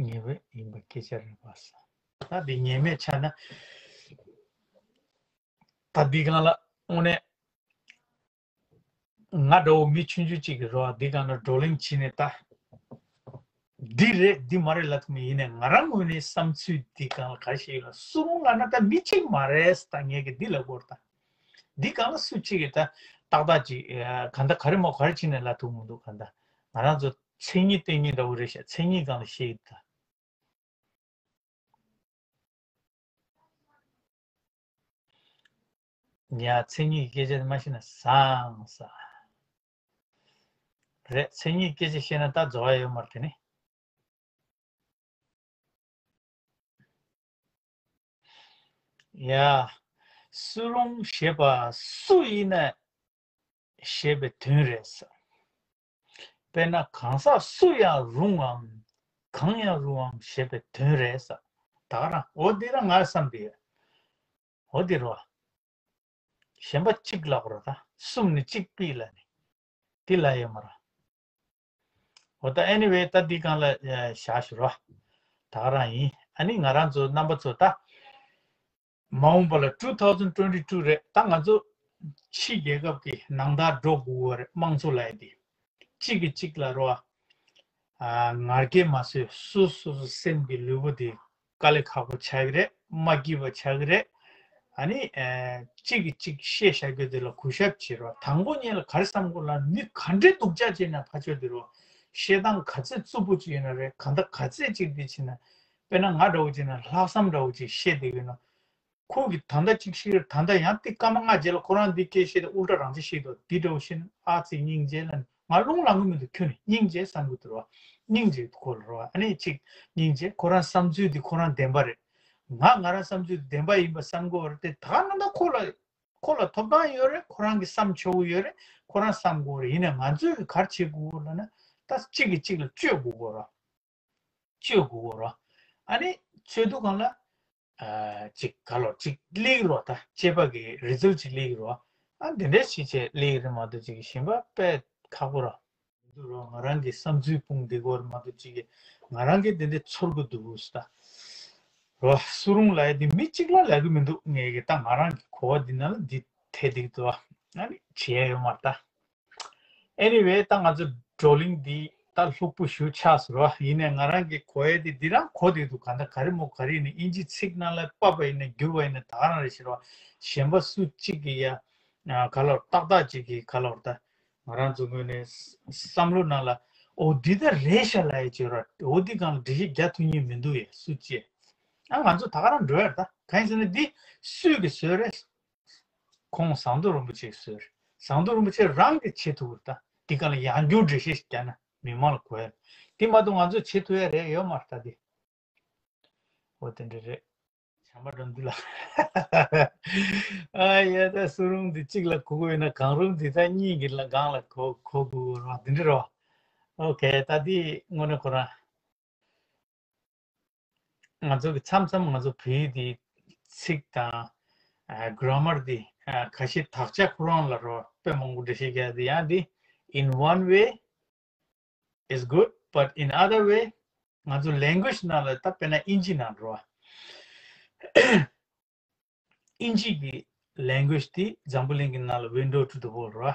ངེས་པ་ཡིན་པ་སྐད་ཆ་རེད་པ་ས། ད་འདི་ངེས་མེད་ཆགས་ན། ད་འདི་སྒང་ལ་དངོས་གནས་ང་འདྲ་བོ་མི་ཆུང་ཆུང་གཅིག་གིས་རོ། འདི་སྒང་ལ་བགྲོ་གླེང་བྱས་ནས་ད། འདི་རེད་འདི་མ་རེད་ལབ་ཐུབ་མེད། ཡིན་ནའི་ང་རང་ངོས་ནས་བསམ་ཚུལ་འདི་སྒང་ལ་ག་རེ་ཞིག་ཡོད་ལ། སུ་རུང་ལབ་ན་ད་མི་གཅིག་མ་རེད། ད་ངས་ཀྱི་འདི་ལབ་དགོས་རེད་ད། འདི་སྒང་ལ་སུ་གཅིག་གིས་ད་ཏག་ཏག་ཅིག་ག་འདྲ་ག་རེ་མོ་ག་རེ་བྱས་ནས་ལབ་ཐུབ་མི་འདུག་ག་འདྲ་ང་རང་ཚོ་མཚན་ཉིད་བསྟན་ཉིད་འདྲ་བོ་རེད་ཤག་མཚན་ཉིད་སྒང་ལ་བཤད་ཀྱི་ད། ཡ། མཚན་ཉིད་ཀྱི་སྐད་ཆ་དེ་མ་ཤེས་ན་བཟང་ས་རེད། མཚན་ཉིད་སྐད་ཆ་ཤེས་ན་ད་རྫོགས་ཡ་ཡོད་མ་རེད་དེ་ནི། ཡ། སུ་རུང་ཞེས་པ་སུ་ཡིན་ན་ཞེས་པའི་དོན་རེད་ཟེར། དཔེར་ན་གང་ཟག་སུ་ཡང་རུང་བའམ་གང་ཡང་རུང་བའམ་ཞེས་པའི་དོན་རེད་ཟེར། ད་ག་རང་འོ་འདི་རང་ང་བསམ་པའི་འོ་འདི་རོ། གཞན་པ་གཅིག་ལབ་རོ། ད་གསུམ་ནས་གཅིག་པི་ལ་ནི་འདི་ལ་ཡོད་མ་ར། འོ་ད་anyway ད་འདི་སྒང་ལ་བཞག་ཞུ་རོ། ད་ག་རང་ཡིན། ཨ་ནི་ང་རང་ཚོ་རྣམ་པ་ཚོ་ད། མ་འོངས་པ་ལ་two thousand twenty two རེད། ད་ང་ཚོ་ཕྱི་རྒྱལ་ཁབ་ཀྱི་ནང་ལྟར་འགྲོ་དགོས་པ་རེད། དམངས་གཙོ་ལབ་ཡ་དེ་གཅིག་གིས་གཅིག་ལ་རོ། ཨ། ང་རྒྱལ་མ་བཟོས། སོ་སོ་སོ་སེམས་ཀྱི་ལུས་པོ་དེ་དཀའ་ལས་ཁག་པོ་ཆགས་ཀྱི་རེད། མ་སྐྱིད་པ་ཆགས་ཀྱི་རེད། ཨ་ནི་ཨ། གཅིག་གིས་གཅིག་བཤད་བཞག་རྒྱུ་དེ་ལ་གུས་ཞབས་བྱེད་རོགས། དང་པོ་ཉིད་ལ་ག་རེ་བསམ་དགོས་ལབ་ན་མི་ག་འདྲའི་སྡུག་ཅག་བྱས་ན་ཕར་ཕྱོགས་དེ་རོ། བཤད་སྟངས་ག་ཚད་རྩུབ་པོ་ཅིག་ཡིན་ན་རེད། གང་ལྟར་ག་ཚད་ཅིག་དེ་བྱས་ན། དཔེར་ན་ང་འདྲ་བོ་བྱས་ན་ལྷག་བསམ་འདྲ་བོ་ཅིག་བཤད་བསྡད་ཀྱི་ཡོད་ན། ཁོ་གིས་ད་ལྟ་གཅིག་བཤད། ད་ལྟ་ཡང་དེ་སྐར་མ་ལྔ་རྗེས་ལ་ཁོ་རང་འདི་སྐད་བཤད་དེ་ཨུལ་ཊ་རང་ཅིག་བཤད་འདུག་འདི་འདྲ་བོ་བཤད་ན་ཨ་ཙི་སྙིང་རྗེ་ལ་ནི་ ང་རླུང་ལངས་གི་མི་འདུག་ཁྱོད་ནི་སྙིང་རྗེ་བསམ་གི་འདུག་རོ། སྙིང་རྗེ་ཁོ་ལ་རོ། ཨ་ནི་ཅིག་སྙིང་རྗེ་ཁོ་རང་བསམ་ཚུལ་འདི་ཁོ་རང་བདེན་པ་རེད། ང་ང་རང་བསམ་ཚུལ་འདི་བདེན་པ་ཡིན་པ་བསམ་གི་ཡོད་རེད་དེ། ད་ག་ནང་ད་ཁོ་ལ་ཁོ་ལ་ཐོབ་ཐང་ཡོད་རེད། ཁོ་རང་གི་བསམ་ཆོག་གི་ཡོད་རེད། ཁོ་རང་བསམ་དགོས་རེད། ཡིན་ནའི་ང་ཚོས་གི་ག་རེ་བྱེད་དགོས་ལབ་ན། ད་གཅིག་གིས་གཅིག་ལ་བཅོས་དགོས་གོ་རོ། བཅོས་དགོས་གོ་རོ། ཨ་ནི་བཅོས་དུས་སྒང་ལ། ཨ་ཅིག་ག་ལོར་ཅིག་སླེབས་ཀྱི་རོ། ད་དཔྱད་པ་གི་རི་ཛལ་ཅིག་སླེབས་ཀྱི་རོ། ཨ་འདི་འདྲས་ཞིག་བྱས་སླེབས་ཀྱི་རེད་མ་གཏོགས་ཅིག་གཞན་པ་དཔེ་ཁག་པོ་རོ། འདུག་རོ། ང་རང་གི་བསམ་ཚུལ་སྤུངས་བསྡད་ཀྱི་ཡོད་རེད་མ་གཏོགས་ཅིག་གི་ང་རང་གི་དེ་འདྲས་ཚོར་གི་འདུག་ཟེར། ད་རོ། སུ་རུང་ལབ་ཡ་དེ་མི་གཅིག་ལ་ལབ་གི་མི་འདུག་ངས་གི་ད་ང་རང་གི་གོ་བ་འདི་ནང་ལ་འདི་ཐེ་འདུག་ཏོ། ཨ་ནི་བྱེད་ཡ་ཡོད་མ་རེད་ད། Anyway། ད་ང་ཚོ་བགྲོ་གླེང་འདི་ད་ལྷུག་པོ་ཞེ་པོ་ཆགས་སོང་རོ། ཡིན་ནའི་ང་རང་གི་གོ་ཡ་དེ་འདི་རང་གོ་བསྡད་འདུག་གང་ལྟར་ག་རེ་མོ་ག་རེ་ཡིན་ནའི་ཨིན་ཇི་ཚིག་ནང་ལ་ཕབ་པ་ཡིན་ན་བསྒྱུར་བ་ཡིན་ན་ད་ག་རང་རེད་ཤག་རོ། གཞན་པ་སུ་གཅིག་གིས་ཡ་ག་ལོར་ཏག་ཏག་ཅིག་གིས་ག་ལོར་ད། ང་རང་ཚོ་ངོས་ནས་བསམ་བློ་ནང་ལ། འོ་འདི་ད་རེད་ཤག་ལབ་ཡ་ཅིག་རོ། འོ་འདི་སྒང་ལ་འགྲེལ་བཤད་རྒྱག་ཐུབ་མཁན་མི་འདུག་ཡ། སུ་གཅིག་ཨ་ང་ཚོ་ད་ག་རང་འགྲོ་ཡ་རེད་ད། གང་ཡིན་ཟེར་ན་འདི་སུས་གི་བཟོས་རེད། ཁོང་ཟམ་གདོང་རིན་པོ་ཆེས་བཟོས་རེད། ཟམ་གདོང་རིན་པོ་ཆེ་རང་གིས་བྱེད་ཐུབ་ཀྱི་རེད་ད། འདི་སྒང་ལ་ཡང་བསྐྱར་འགྲེལ་བཤད་ཞིག་རྒྱག་ན་མི་མང་ལ་གོ་ཡ་རེད། འདི་མ་གཏོགས་ང་ཚོས་བྱེད་ཐུབ་ཡ་རེད་ཡོད་མ་རེད་ད་འདི། འོ་དེ་འདྲ་རེད། བྱམས་པ་འགྲོ་འདི་ལ། ཨ་ཡ། ད་སུ་རུང་འདི་གཅིག་ལ་གོ་གི་ཡོད་ན་གང་རུང་འདི་ད་གཉིས་ཀྱི་ལ་སྒང་ལ་གོ་གོ་དགོས་རོགས་འདི་འདྲ་རོ། ཨོ་ཁེ། ད་འདི་དངོས་གནས་ཁོ་རང་ང་ཚོ་གི་མཚམས་མཚམས་ང་ཚོ་བོད་ཡིག་འདི་ཚིག་དང་ཨ་གྷ་ར་མར་འདི་ཨ་ཁ་ཤས་དག་ཆ་ཁོ་རང་ལ་རོ་དཔེ་མང་པོ་འགྲེལ་བཤད་རྒྱག་འདི་ཡང་འདི། In one way is good, but in other way ང་ཚོ་language ནང་ལ་ད་དཔེར་ན་ཨིན་ཇི་ནང་རོ། ཨིན་ཇི་གི་language དེ་འཛམ་བུ་གླིང་གི་ནང་ལ་window to the world རོ།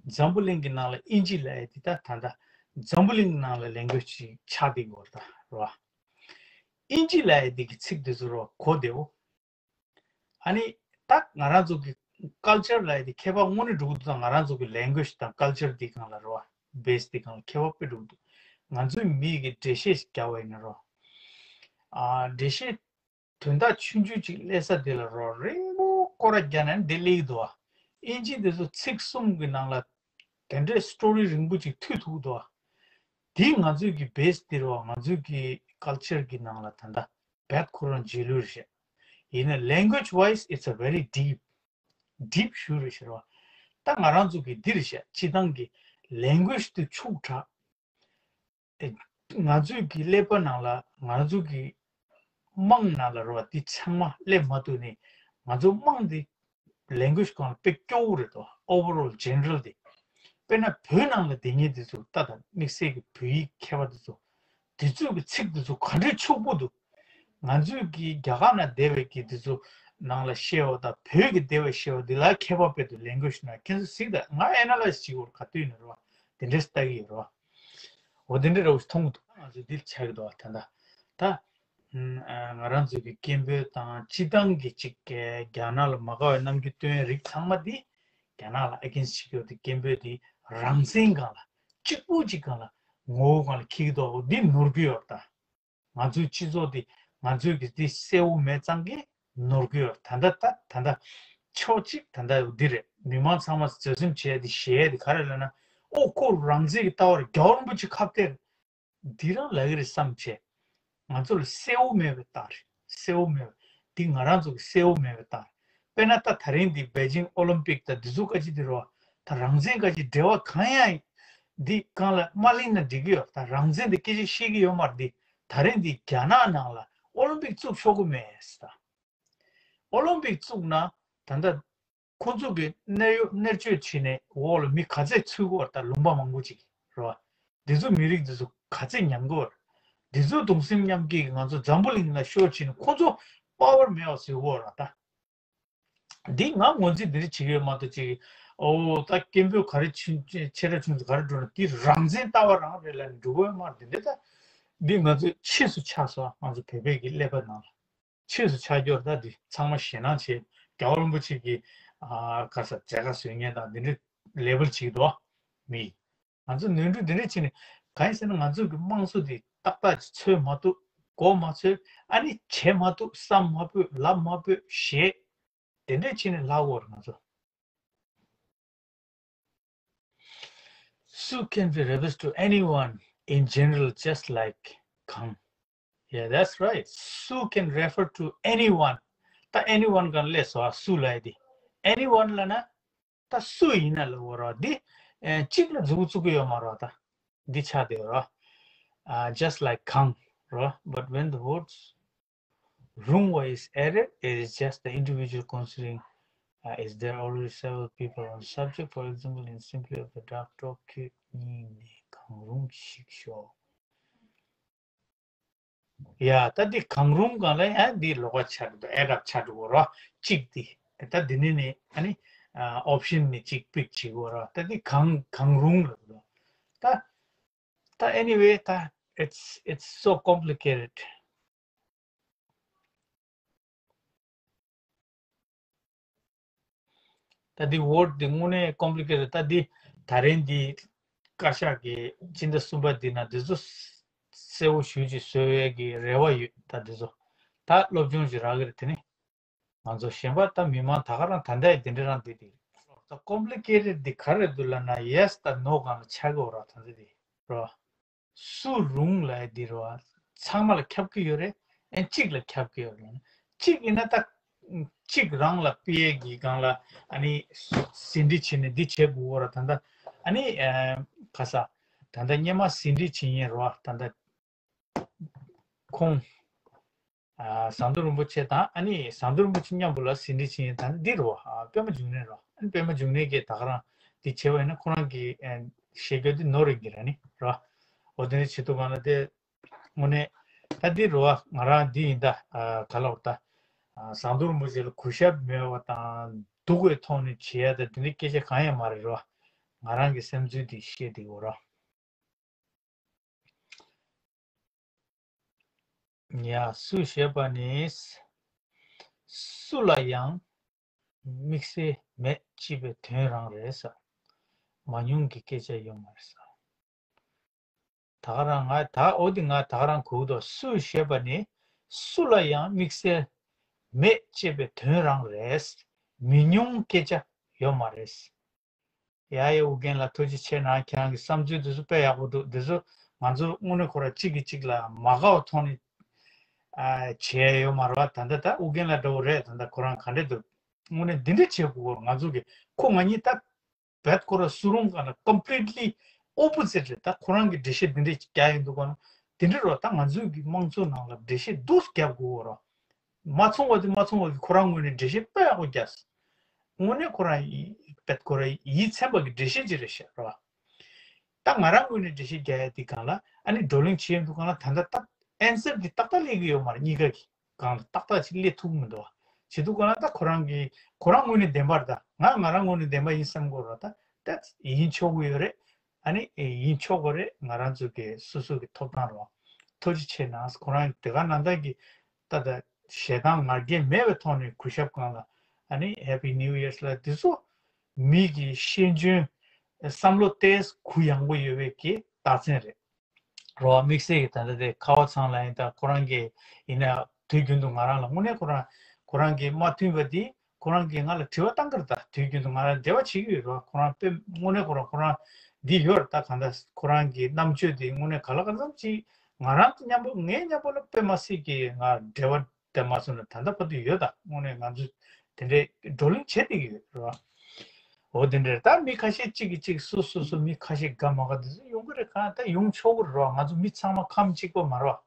འཛམ་བུ་གླིང་གི་ནང་ལ་ཨིན་ཇི་ལབ་ཡ་དེ་ད་ད་ལྟ་འཛམ་བུ་གླིང་ནང་ལ་language ཅིག་ཆགས་བསྡད་ཡོད་རེད་ད་རོ། ཨིན་ཇི་ལབ་ཡ་དེ་གི་ཚིག་དེ་ཚོ་རོ་གོ་བདེ་བོ། ཨ་ནི་ད་ང་རང་ཚོ་གི་culture ལབ་ཡ་དེ་ཁྱད་པར་དངོས་གནས་འགྲོ་གི་འདུག་ད་ང་རང་ཚོ་གི་language དང་culture དེ་སྒང་ལ་རོ། base དེ་སྒང་ལ་ཁྱད་པར་དཔེ་འགྲོ་གི་འདུག་ང་ཚོའི་མི་གི་འགྲེལ་བཤད་ཞིག་རྒྱག་པ་ཡིན་ན་རོ། ཨ་འགྲེལ་བཤད་དོན་དག་ཆུང་ཆུང་ཅིག་སླེབས་ས་དེ་ལ་རོ་རིང་པོ་སྐོར་ར་རྒྱག་ནས་འདི་སླེབས་ཀྱི་འདུག་ཨིན་ཇི་དེ་ཚོ་ཚིག་གསུམ་གྱི་ནང་ལ་དེ་འདྲའི་story རིང་པོ་ཅིག་མཐུད་ཐུབ་འདུག་དེ་ང་ཚོའི་གི་base དེ་རོ། ང་ཚོའི་གི་culture གི་ནང་ལ་ད་ལྟ་རྦད་ཁོ་རང་རྗེས་ལུས་རེད། ཡིན་ན་language wise it's a very deep, deep ཞིག་རེད་ཤག་རོ། ད་ང་རང་ཚོ་གི་འདི་རེད་ཤག་སྤྱི་བཏང་གི་language དེ་ཕྱུག་དྲགས། ཨེ། ང་ཚོའི་གི་ཀླད་པ་ནང་ལ་ང་ཚོ་གི་དམངས་ནང་ལ་རོ་འདི་ཚང་མ་སླེབས་མ་ཐུབ་ནས་ང་ཚོ་དམངས་འདི་language སྒང་ལ་དཔེ་སྐྱོ་བོ་རེད་དོ། overall general འདི། དཔེར་ན་བོད་ནང་ལ་བསྡད་མཁན་འདི་ཚོ་ལྟ་དང་། དམིགས་བསལ་གྱི་བོད་ཡིག་མཁས་པ་འདི་ཚོ། འདི་ཚོའི་གི་ཚིག་འདི་ཚོ་ག་འདྲའི་ཕྱུག་པོ་འདུག་ང་ཚོའི་གི་རྒྱ་གར་ནང་བསྡད་པའི་གི་འདི་ཚོ་ནང་ལ་བཤད་པ་དང་བོད་ཀྱི་སྡེ་བའི་བཤད་པ་འདི་ལ་ཁྱད་པར་དཔེ་འདུག language ནང་ཁྱེད་ཚོ་གཟིགས་དང་། ང་analyze བྱེད་དགོས་ག་དུས་ཡིན་ན་རོ། དེ་འདྲས་ལྟ་གི་ཡོད་རོ། འོ་དེ་འདྲས་རོ་མཐོང་གི་འདུག་ང་ཚོ་འདི་ཆགས་ཀྱི་འདུག་ད་ལྟ་ད་ང་རང་ཚོ་གི་སྐད་འབོད་དང་སྤྱི་བཏང་གི་ཅིག་རྒྱ་ནག་ལ་མ་དགའ་བའི་རྣམ་འགྱུར་སྟོན་རིགས་ཚང་མ་འདི་རྒྱ་ནག་ལ་against བྱེད་ཀྱི་ཡོད། དེ་སྐད་འབོད་འདི་རང་བཙན་སྒང་ལ་གཅིག་པུ་གཅིག་སྒང་ལ་ངོ་བོ་སྒང་ལ་འཁྱེར་གྱི་འདུག་འདི་ནོར་གྱི་ཡོད་ད། ང་ཚོའི་སྤྱི་ཚོགས་འདི་ང་ཚོའི་གི་འདི་གསལ་བོ་མེད་ཙང་གི་ནོར་གྱི་ཡོད། ད་ལྟ་ད་ད་ལྟ་ཕྱོགས་གཅིག་ད་ལྟ་འདི་རེད། མི་མང་ཚང་མ་འཛིན་བཟུང་བྱས་ཏེ་ཞེད་དེ་ག་རེ་ལབ་ན། ཨོ་ཁོ་རང་བཙན་གྱི་ལྟ་བ་རེད། རྒྱལ་བ་རིན་པོ་ཆེ་ཁ་གཏད་རེད། འདི་རང་ལབ་ཀྱི་རེད་བསམ་བྱས། ང་ཚོ་ལ་གསལ་བོ་མེད་པའི་རྟགས་རེད། གསལ་བོ་མེད་པ་འདི་ང་རང་ཚོ་གི་གསལ་བོ་མེད་པའི་རྟགས་རེད། དཔེར་ན་ད་ད་རིང་འདི་པེ་ཅིང་ཨོ་ལིམ་པིག་དང་འདི་ཚོ་ག་ཅི་འདི་རེད་བ། ད་རང་བཙན་ག་ཅི་འབྲེལ་བ་གང་ཡང་འདི་སྒང་ལ་མ་གླེང་ན་འགྲིག་གི་ཡོད། ད་རང་བཙན་འདི་སྐད་ཆ་བཤད་ཀྱི་ཡོད་མ་རེད། འདི་ད་རིང་འདི་རྒྱ་ནག་ནང་ལ་ཨོ་ལིམ་པིག་བཙུགས་ཆོག་གི་མེད་ཟེར། ད་ཨོ་ལིམ་པིག་བཙུགས་ན་ད་ལྟ་ཁོ་ཚོ་གི་གནས་ཡུལ་གནས་སྤྱོད་བྱས་ནས་འོག་ལ་མི་ག་ཚད་ཚུད་ཀྱི་ཡོད་རེད། ད་ལུང་པ་མང་པོ་ཅིག་རེད་བ། འདི་ཚོ་མི་རིགས་འདི་ཚོ་ག་ཚད་ཉམས་ཀྱི་ཡོད་རེད། འདི་ཚོ་གདུང་སེམས་མཉམ་སྐྱེད་ཀྱིས་ང་ཚོ་འཛམ་བུ་གླིང་ལ་ཤོར་བྱས་ནས་ཁོ་ཚོ་པ་ཝར་མེད་པ་བཟོས་ཀྱི་ཡོད་རེད་ད། འདི་ང་ངོས་འཛིན་འདི་འདྲ་བྱེད་ཀྱི་ཡོད་མ་གཏོགས་ཅིག་ཨོ་ད་སྐད་འབོད་ག་རེ་ཆེ་ཆེ་དྲགས་ཆུང་དྲགས་ག་རེ་འགྲོ་ན་འདི་རང་བཙན་ལྟ་བ་རང་རེད་ལབ་ནས་འགྲོ་གི་ཡོད་མ་རེད། འདི་འདྲ་ད་འདི་ང་ཚོས་ཆོས་སུ་ཆགས་སོང་། ང་ཚོ་བོད་པའི་གི་ཀླད་པ་ནང་ལ། ཆོས་སུ་ཆགས་རྒྱུར་ད་འདི་ཚང་མ་ཞེད་སྣང་བྱེད། རྒྱལ་བ་རིན་པོ་ཆེ་གི་ཨ་ག་ས་མཛད་དཀའ་བཟོ་མཁན་དང་འདི་འདྲའི་ལེ་བལ་བྱེད་ཀྱི་འདུག་མི་ང་ཚོ་ནོར་འཁྲུལ་འདི་འདྲ་བྱས་ནས་གང་ཡིན་ཟེར་ན། ང་ཚོ་གི་དམངས་གཙོ་འདི་ཏག་ཏག་ཅིག་འཚོལ་མ་ཐུབ། གོ་མ་ཚོད། ཨ་ནི་བྱེད་མ་ཐུབ། བསམ་མ་ཕོད། ལབ་མ་ཕོད། ཞེད། དེ་འདྲ་བྱས་ནས་ལྷག་གོ་རེད་ང་ཚོ། Su can be referred to anyone in general, just like གང. Yeah, that's right. Su can refer to anyone. ད anyone གང་ལས་སོ་སུ་ལ་ཡ་དེ། Anyone ལ་ན་ད་སུ་ཡིན་ན་ལ་འོ་ར་དེ། ཨེ་གཅིག་ལ་མཛུབ་གུ་བཙུགས་ཀྱི་ཡོད་མ་ར་ད། འདི་ཆགས་བསྡད་ཡོད་ར། Uh, just like གང་ར། But when the words རུང་བ is added, it is just the individual considering, uh, is there already several people on subject, for example, in simply of the dark talk ཁྱོད་གཉིས་ནས་གང་རུང་ཞིག་ཤོག་ཡ། ད་འདི་གང་རུང་གང་ལ་ཡང་འདི་ལོགས་ཀ་ཆགས་འགྲོ། add up ཆགས་འགྲོ་གོ་ར། གཅིག་འདི། ད་འདི་ནི་ནི་ཨ་ནི་option ནི་གཅིག་pick བྱེད་གོ་ར། ད་འདི་གང་གང་རུང་ལ་འགྲོ། ད་ད་anyway ད་it's it's so complicated. ད་འདི་word འདི་དངོས་གནས་complicated. ད་འདི་ད་རིང་འདི་བཀའ་ཤག་གི་སྤྱི་ཟླ་གསུམ་པ་འདི་ན་འདི་ཚོ་གསལ་བོ་ཞུ་ཅིག་བཟོ་ཡས་ཀྱི་རེ་བ་ཡོད། ད་འདི་ཚོ་ད་སློབ་སྦྱོང་ཞིག་རག་གི་རེད། དེ་ནི་ང་ཚོ་གཞན་པ་ད་མི་མང་ད་ག་རང་ད་ལྟ་ཡི་དེ་འདྲ་རང་འདི་འདི་ད་complicated འདི་ག་རེ་འདུག་ལབ་ན་yes དང་no གང་ལ་ཆགས་ཀྱི་ཡོད་ར། ད་ལྟ་འདི་རོ། སུ་རུང་ལབ་ཡ་འདི་རེད་བ། ཚང་མ་ལ་ཁྱབ་ཀྱི་ཡོད་རེད། ཨེ་གཅིག་ལ་ཁྱབ་ཀྱི་ཡོད་རེད། གཅིག་ཡིན་ན་ད་གཅིག་རང་ལ་དཔེ་གི་སྒང་ལ་ཨ་ནི་ཟིན་བྲིས་བྱས་ནས་འདི་བྱེད་དགོས་ར། ད་ལྟ་ཨ་ནི་ཨ་ག་ས་ད་ལྟ་སྔོན་མ་ཟིན་བྲིས་བྱེད་མཁན་རེད་བ། ད་ལྟ་ཁོང་ཨ་ཟམ་གདོང་རིན་པོ་ཆེ་དང་ཨ་ནི་ཟམ་གདོང་རིན་པོ་ཆེ་མཉམ་པོ་ལ་ཟིན་བྲིས་བྱེད་མཁན་ད་ལྟ་འདི་རེད་བ། ཨ་པད་མ་འབྱུང་གནས་རེད་བ། ཨ་ནི་པད་མ་འབྱུང་གནས་ཀྱིས་ད་ག་རང་འདི་བྱས་པ་ཡིན་ན་ཁོ་རང་གི་ཨ་བཤད་རྒྱུ་འདི་ནོར་ཡིན་གྱི་རེད་ནི་རེད་བ། འོ་དེ་འདྲ་བྱེད་ཐུབ་གང་ལ་དེ། དངོས་གནས་ད་འདི་རེད་བ། ང་རང་འདི་ཡིན་ད། ཨ་ག་ལབ་ད། ཨ་ཟམ་གདོང་རིན་པོ་ཆེ་ལ་གུས་ཞབས་མེད་པ་དང་སྡུག་པའི་ཐོག་ནས་བྱེད་ཡ་ད་འདི་འདྲའི་སྐད་ཆ་གང་ཡང་མ་རེད་རེད་བ། ང་རང་གི་སེམས་ཚོར་འདི་བཤད་བསྡད་ཡོད་ར། ཡ། སུ་ཞེས་པ་ནི། སུ་ལ་ཡང་དམིགས་བསལ་མེད་ཅེས་པའི་དོན་རང་རེད་ཟེར། མང་ཉུང་གི་སྐད་ཆ་ཡོད་མ་རེད་ཟེར། ད་ག་རང་ང་ད་འོ་དེ་ང་ད་ག་རང་གོ་གི་འདུག་སུ་ཞེས་པ་ནི་སུ་ལ་ཡང་དམིགས་བསལ་མེད་ཅེས་པའི་དོན་རང་རེད། མི་ཉུང་སྐད་ཆ་ཡོད་མ་རེད། ཡ་ཡ། ཨུ་རྒྱན་ལགས་ཐུགས་རྗེ་ཆེ་གནང་། ཁྱེད་རང་གི་བསམ་ཚུལ་འདི་ཚོ་དཔེ་ཡག་པོ་འདུག་འདི་ཚོ་ང་ཚོ་དངོས་གནས་ཁོ་རང་གཅིག་གིས་གཅིག་ལ་མ་དགའ་བ་ཐོག་ནས་ཨ་བྱས་ཡོད་མ་རེད་བ། ད་ལྟ་ད་ཨུ་རྒྱན་ལགས་འདྲ་བོ་རེད། ད་ལྟ་ཁོ་རང་ག་འདྲས་འདུག་དངོས་གནས་འདི་འདྲས་བྱེད་དགོས་ང་ཚོ་གི་ཁོ་ང་གཉིས་ད་བད་ཁོ་ར་སུ་རུང་ག་ན་completely opposite རེད། ད་ཁོ་རང་གི་འགྲེལ་བཤད་འདི་འདྲས་རྒྱག་ཡོང་འདུག་ག་ན་འདི་འདྲས་རོ། ད་ང་ཚོའི་གི་དམངས་གཙོ་ནང་ལ་འགྲེལ་བཤད་འདུག་རྒྱབ་དགོས་རོ། མ་ཚོང་བ་དེ་མ་ཚོང་བ་གི་ཁོ་རང་ངོས་ནས་འགྲེལ་བཤད་དཔེ་ཡག་པོ་རྒྱག་དངོས་གནས་ཁོ་རང་ཡི་བད་ཁོ་ར་ཡིད་ཚིམ་པ་གི་འགྲེལ་བཤད་ཅིག་རེད་ཤག་རོ། ད་ང་རང་ངོས་ནས་འགྲེལ་བཤད་རྒྱག་ཡ་དེ་གང་ལ་ཨ་ནི་བགྲོ་གླེང་བྱེད་ཡོང་དུས་གང་ལ་ད་ལྟ་ད་answer དེ་ཏག་ཏག་སླེབས་ཀྱི་ཡོད་མ་རེད། གཉིས་ཀ་གི་གང་ལ་ཏག་ཏག་ཅིག་སླེབས་ཐུབ་ཀྱི་མི་འདུག་བ། བྱེད་དུས་གང་ལ་ད་ཁོ་རང་གི་ཁོ་རང་ངོས་ནས་བདེན་པ་རེད། ད་ང་ང་རང་ངོས་ནས་བདེན་པ་ཡིན་བསམ་གྱི་ཡོད་རེད། ད་ད་ཡིན་ཆོག་གི་ཡོད་རེད། ཨ་ནི་ཡིན་ཆོག་གི་རེད། ང་རང་ཚོ་གི་སོ་སོ་གི་ཐོབ་ཐང་རེད་བ། ཐུགས་རྗེ་ཆེ་གནང་། ཁོ་རང་དེ་ག་ནང་ལྟར་གི་ད་ད་ཞེ་སྡང་ང་རྒྱལ་མེད་པའི་ཐོག་ནས་གུས་ཞབས་སྒང་ལ་ཨ་ནི་Happy New Year ལ་འདི་ཚོ་མི་གི་ཤེས་འཇོན་བསམ་བློ་ཏོག་ཙམ་གུ་ཡངས་པོ་ཡོད་པའི་གི་རྟགས་མཚན་རེད། རོ། དམིགས་བསལ་གྱི་ད་ལྟ་དེ་ཁ་བ་ཚང་ལ་ཡིན། ད་ཁོ་རང་གི་ཡིན་ན་དུས་རྒྱུན་དུ་ང་རང་ལ་དངོས་གནས་ཁོ་རང་ཁོ་རང་གི་མ་མཐུན་པ་དེ་ཁོ་རང་གིས་ང་ལ་དྲི་བ་བཏང་གི་རེད། ད་དུས་རྒྱུན་དུ་ང་རང་འབྲེལ་བ་བྱེད་ཀྱི་ཡོད་རོ། ཁོ་རང་དཔེ་དངོས་གནས་ཁོ་རང་ཁོ་རང་འདི་ཡོད་རེད། ད་གང་ལྟར་ཁོ་རང་གི་རྣམ་དཔྱོད་དེ་དངོས་གནས་ག་ལ་གང་འཚམ་ཅིག་ང་རང་མཉམ་པོ་ངའི་མཉམ་པོ་ལ་དཔེ་མ་སྲིད་ཀྱི་ང་འབྲེལ་བ་དེ་མ་སོང་ན་ད་ལྟ་བར་དུ་ཡོད། ད་དངོས་གནས་ང་ཚོ་དེ་འདྲའི་བགྲོ་གླེང་བྱེད་བསྡད་ཀྱི་ཡོད་རེད་བ། འོ་དེ་འདྲ་རེད། ད་མི་ཁ་ཤས་གཅིག་གིས་གཅིག་སུ་སུ་སུ་མི་ཁ་ཤས་དགའ་མ་དགའ་དེ་ཚོ་ཡོང་གི་རེད། གང་ད་ཡོང་ཆོག་གི་རེད་བ། ང་ཚོ་མི་ཚང་མ་ཁམས་གཅིག་པ་མ་རེད་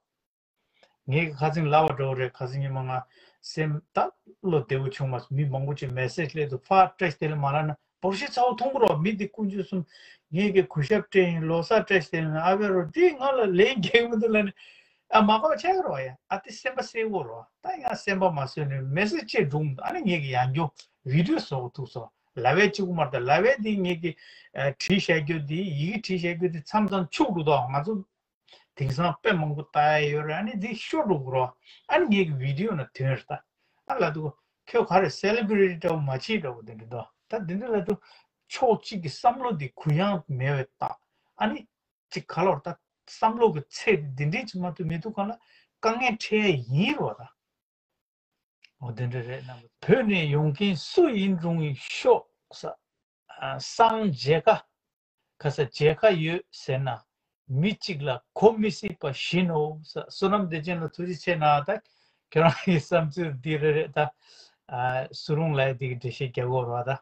བ། ངས་ཁ་སང་ལབ་པ་འདྲ་བོ་རེད། ཁ་སང་ཉི་མ་ང་སེམས་ད་བློ་བདེ་བོ་བྱུང་མ་སོང་། མི་མང་པོ་ཅིག་མེ་སེ་ཇི་སླེབས་འདུག་ཕར་བཀྲ་ཤིས་བདེ་ལེགས་མ་ལབ་ན་འབོར་ཤི་ཚ་བོ་མཐོང་གི་རེད་བ། མི་འདི་དཀོན་མཆོག་གསུམ་ངས་གི་གུས་ཞབས་སྤྲད་ཡིན། ལོ་གསར་བཀྲ་ཤིས་བདེ་ལེགས་ན་ཨ་བེ་རོ་འདི་ང་ལ་ལན་རྒྱག་གི་མི་འདུག་ལབ་ནས། ཨ་མ་ཁོ་ཆགས་རོགས་ཡ། ཨ་ཏི་སེམས་པ་གསལ་བོ་རོགས། ད་ཡང་སེམས་པ་མ་བཟོད་ནས་མེ་སེ་ཇི་ཅེས་སྒྲུང་ཨ་ནི་ངེད་ཀྱི་ཡང་སྐྱོ་བི་ཌིའོ་བཟོ་གི་ཐུག་སོང་། ལབ་པའི་གཅིག་པུ་མ་རེད། ད་ལབ་པའི་དེ་ངེད་ཀྱི་ཨ་བྲིས་བཞག་རྒྱུ་དེ་ཡི་གེ་བྲིས་བཞག་རྒྱུ་དེ་མཚམས་མཚམས་འཁྱུག་འགྲོ་དོ། ང་ཚོ་དེང་སང་དཔེ་མང་པོ་ལྟ་ཡ་ཡོད་རེད། ཨ་ནི་དེ་ཤོར་འགྲོ་གི་རོགས། ཨ་ནི་ངེད་ཀྱི་བི་ཌིའོ་ནང་ཐོན་རེད། ད་ཨ་ལབ་འདུག་ཁྱོད་ག་རེ་སེ་ལེ་བི་རི་ཊི་འདྲ་བོ་མ་བྱེད་འདྲ་བོ་དེ་འདྲ་འདུག་ད་དེ་འདྲ་ལབ་འདུག་ཕྱོགས་གཅིག་གི་བསམ་བློ་དེ་གུ་ཡངས་མེད་པའི་རྟགས། ཨ་ནི། ཅིག་ག་ལོར་ད་བསམ་བློ་གི་ཚད་འདི་འདྲའི་ཅིག་མ་གཏོགས་མི་འདུག་ག་ལ་དཀའ་ངལ་འཕྲད་ཡ་ཡིན་རོ། ད་འོ་དེ་འདྲ་རེད་ན། བོད་ནས་ཡོང་མཁན་སུ་ཡིན་རུང་ཡིན་ཤོག་ས། ཨ་སངས་རྒྱས་ཀ་ ཁ་ས་མཇལ་ཁ་ཡོད་ཟེར་ན། མི་གཅིག་ལ་གོ་མི་སྲིད་པ་བཞི་ནོ་ཟེར། བསོད་ནམས་བདེ་ཆེན་ལ་ཐུགས་རྗེ་ཆེ་གནང་། ད་ཁྱོད་རང་གི་བསམ་ཚུལ་འདི་རེ་རེ་ད་ཨ་སུ་རུང་ལ་འདི་གི་འགྲེལ་བཤད་རྒྱག་དགོས་རེད་བ།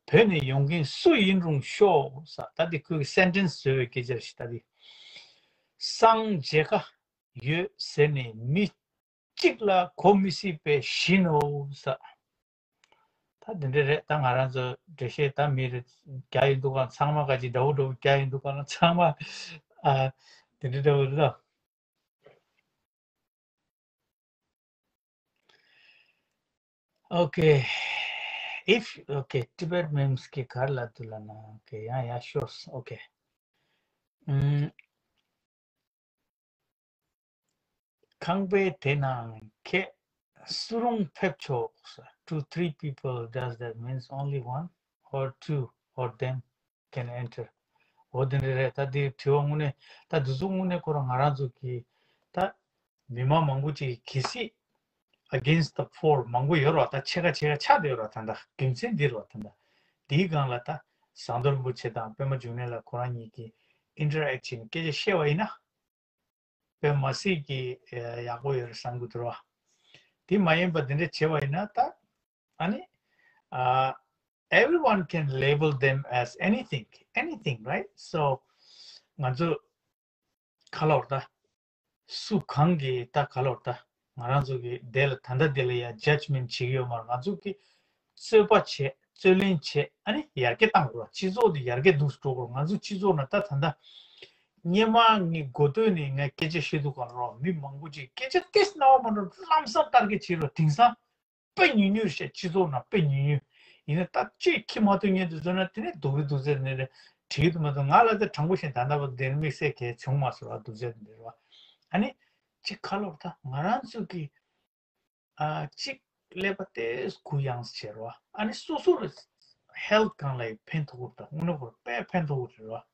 ད་བོད་ནས་ཡོང་མཁན་སུ་ཡིན་རུང་ཤོག་ཟེར། ད་འདི་ཁོས་གི་སེན་ཊེན་སི་བཟོས་པའི་སྐད་ཆ་རེད་ཤག་ད་འདི་སང་མཇལ་ཁ་ཡོད་ཟེར་ནས་མི་གཅིག་ལ་གོ་མི་སྲིད་པའི་བཞི་ནོ་ཟེར། ད་འདི་འདྲ་རེད། ད་ང་རང་ཚོ་འགྲེལ་བཤད་ད་མི་རེ་རྒྱག་ཡིན་འདུག་ག་ཚང་མ་ག་ཅིག་འདྲ་བོ་འདྲ་བོ་རྒྱག་ཡིན་འདུག་ག་ཚང་མ་ཨ་འདི་འདྲ་འདྲ་བོ་རེད་ད། Okay. If, okay, Tibet memes གི་ག་རེ་ལབ་འདུག་ལབ་ན། Okay, yeah, yeah, sure. Okay. ཨུམ། ཁང་པའི་དེ་ནང་ཁྱེད་སུ་རུང་ཕེབས་ཆོག Two, three people, does that means only one or two or them can enter? འོ་དེ་འདྲ་རེད། ད་འདི་དྲི་བ་དངོས་གནས་ད་འདི་ཚོ་དངོས་གནས་ཁོ་རང་ང་རང་ཚོ་གི་ད་མི་མང་མང་པོ་ཅིག་གི་སྲིད་against the four མང་པོ་ཡོད་རེད་བ། ད་ཕྱེད་ཀ་ཕྱེད་ཀ་ཆགས་བསྡད་ཡོད་རེད་བ། ད་ད་རྒྱུ་མཚན་འདི་རེད་བ། ད་ད་འདིའི་སྒང་ལ་ད་ཟམ་གདོང་རིན་པོ་ཆེ་དང་པད་མ་འབྱུང་གནས་ལགས་ཁོ་རང་གཉིས་ཀྱིས་ཨིན་ཊར་ཨེག་བྱས་ནས་སྐད་ཆ་བཤད་པ་ཡིན་ན། དཔེ་མ་སྲིད་ཀྱི་ཨེ་ཡག་པོ་ཡོད་རེད་བསམ་གྱི་འདུག་ར། དེ་མ་ཡིན་པ་དེ་འདྲ་བྱས་པ་ཡིན་ན་ད་ཨ་ནི་ཨ་everyone can label them as anything, anything, right? So ང་ཚོ་ག་ལབ་དགོས་རེད་ད། སུ་གང་གིས་ད་ག་ལབ་དགོས་རེད་ད། ང་རང་ཚོ་གི་དེ་ལ་ད་ལྟ་དེ་ལ་ཡ་ཇཇ་མེན་ཊི་བྱེད་ཀྱི་ཡོད་མ་རེད། ང་ཚོ་གི་རྩོད་པ་བྱས། རྩོད་ལེན་བྱས། ཨ་ནི་ཡར་རྒྱས་བཏང་དགོས་རེད། སྤྱི་ཚོགས་འདི་ཡར་རྒྱས་འདུག་སེ་འགྲོ་དགོས་རེད། ང་ཚོ་སྤྱི་ཚོགས་ནང་ད་ད་ལྟ་སྔོན་མ་ངས་འགོ་སྟོད་ནས་ངས་སྐད་ཆ་བཤད་དུས་ག་ལ་རོགས་མི་མང་པོ་ཅིག་སྐད་ཆ་ཏོག་ཙམ་རྣ་བར་མ་འགྲོ་ལམ་སང་ལྟ་གི་བྱེད་རོགས། དེང་སང་དཔེ་ཉུང་ཉུང་རེད་ཤག་སྤྱི་ཚོགས་ནང་དཔེ་ཉུང་ཉུང་ཡིན་ན་ད་ཅིག་ཁྱི་མ་ཐུག་ཉན་དུ་བཟོས་ན་དེ་ནས་སྡུག་གི་འདུག་ཟེར་ནས་བྲིས་འདུག་མ་གཏོགས། ང་ལ་ད་དྲང་པོ་བཤད་ན་ད་ལྟ་བར་དེ་དམིགས་བསལ་གང་བྱུང་མ་སོང་བ་འདུག་ཟེར་འདི་རེད་བ། ཨ་ནི་ཅིག་ག་ལབ་དགོས་རེད་ད། ང་རང་ཚོ་གི་ཨ་གཅིག་ཀླད་པ་ཏོག་ཙམ་གུ་ཡངས་སུ་བྱེད་རོགས། ཨ་ནི་སོ་སོ་ལ་ཧེལ་ཐི་གང་ལ་ཡང་ཕན་ཐོགས་ཀྱི་རེད་ད། དངོས་གནས་ཁོ་རང་དཔེ་ཕན་ཐོགས་ཀྱི་རེད་རོགས།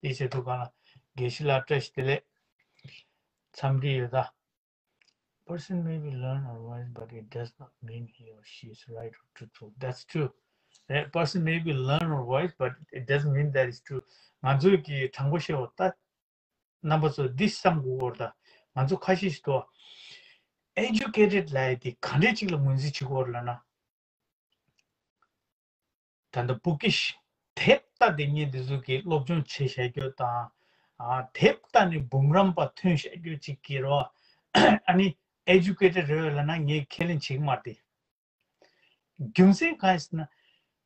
དེ་བྱེད་དུས་ག་ལ་དགེ་བཤེས་ལགས་བཀྲ་ཤིས་བདེ་ལེགས། འཚམས་འདྲི་ཡོད་ད། Person may be learned or wise, but it does not mean he or she is right or truthful. That's true. That person may be learned or wise, but it doesn't mean that it's true. ང་ཚོས་ཀྱི་དྲང་པོ་བཤད་པ་ད། རྣམ་པ་ཚོ་འདི་བསམ་དགོས་ཀྱི་རེད་ད། ང་ཚོ་ཁ་ཤས་ཤིག་འདུག Educated ལབ་ཡ་དེ་ག་འདྲས་ཅིག་ལ་ངོས་འཛིན་བྱེད་ཀྱི་ཡོད་རེད་ལབ་ན། ད་ལྟ་bookish དེབ་ལྟ་བསྡད་མཁན་འདི་ཚོ་གིས་སློབ་སྦྱོང་བྱས་བཞག་རྒྱུ་དང་། ཨ་དེབ་ལྟ་ནས་འབུམ་རམས་པ་ཐོན་བཞག་རྒྱུ་ཅིག་གི་རོ། ཨ་ནི་educated རེད་ལབ་ན་ངས་ཁས་ལེན་བྱེད་ཀྱི་མ་རེད་དེ། རྒྱུ་མཚན་གང་ཡིན་ཟེར་ན།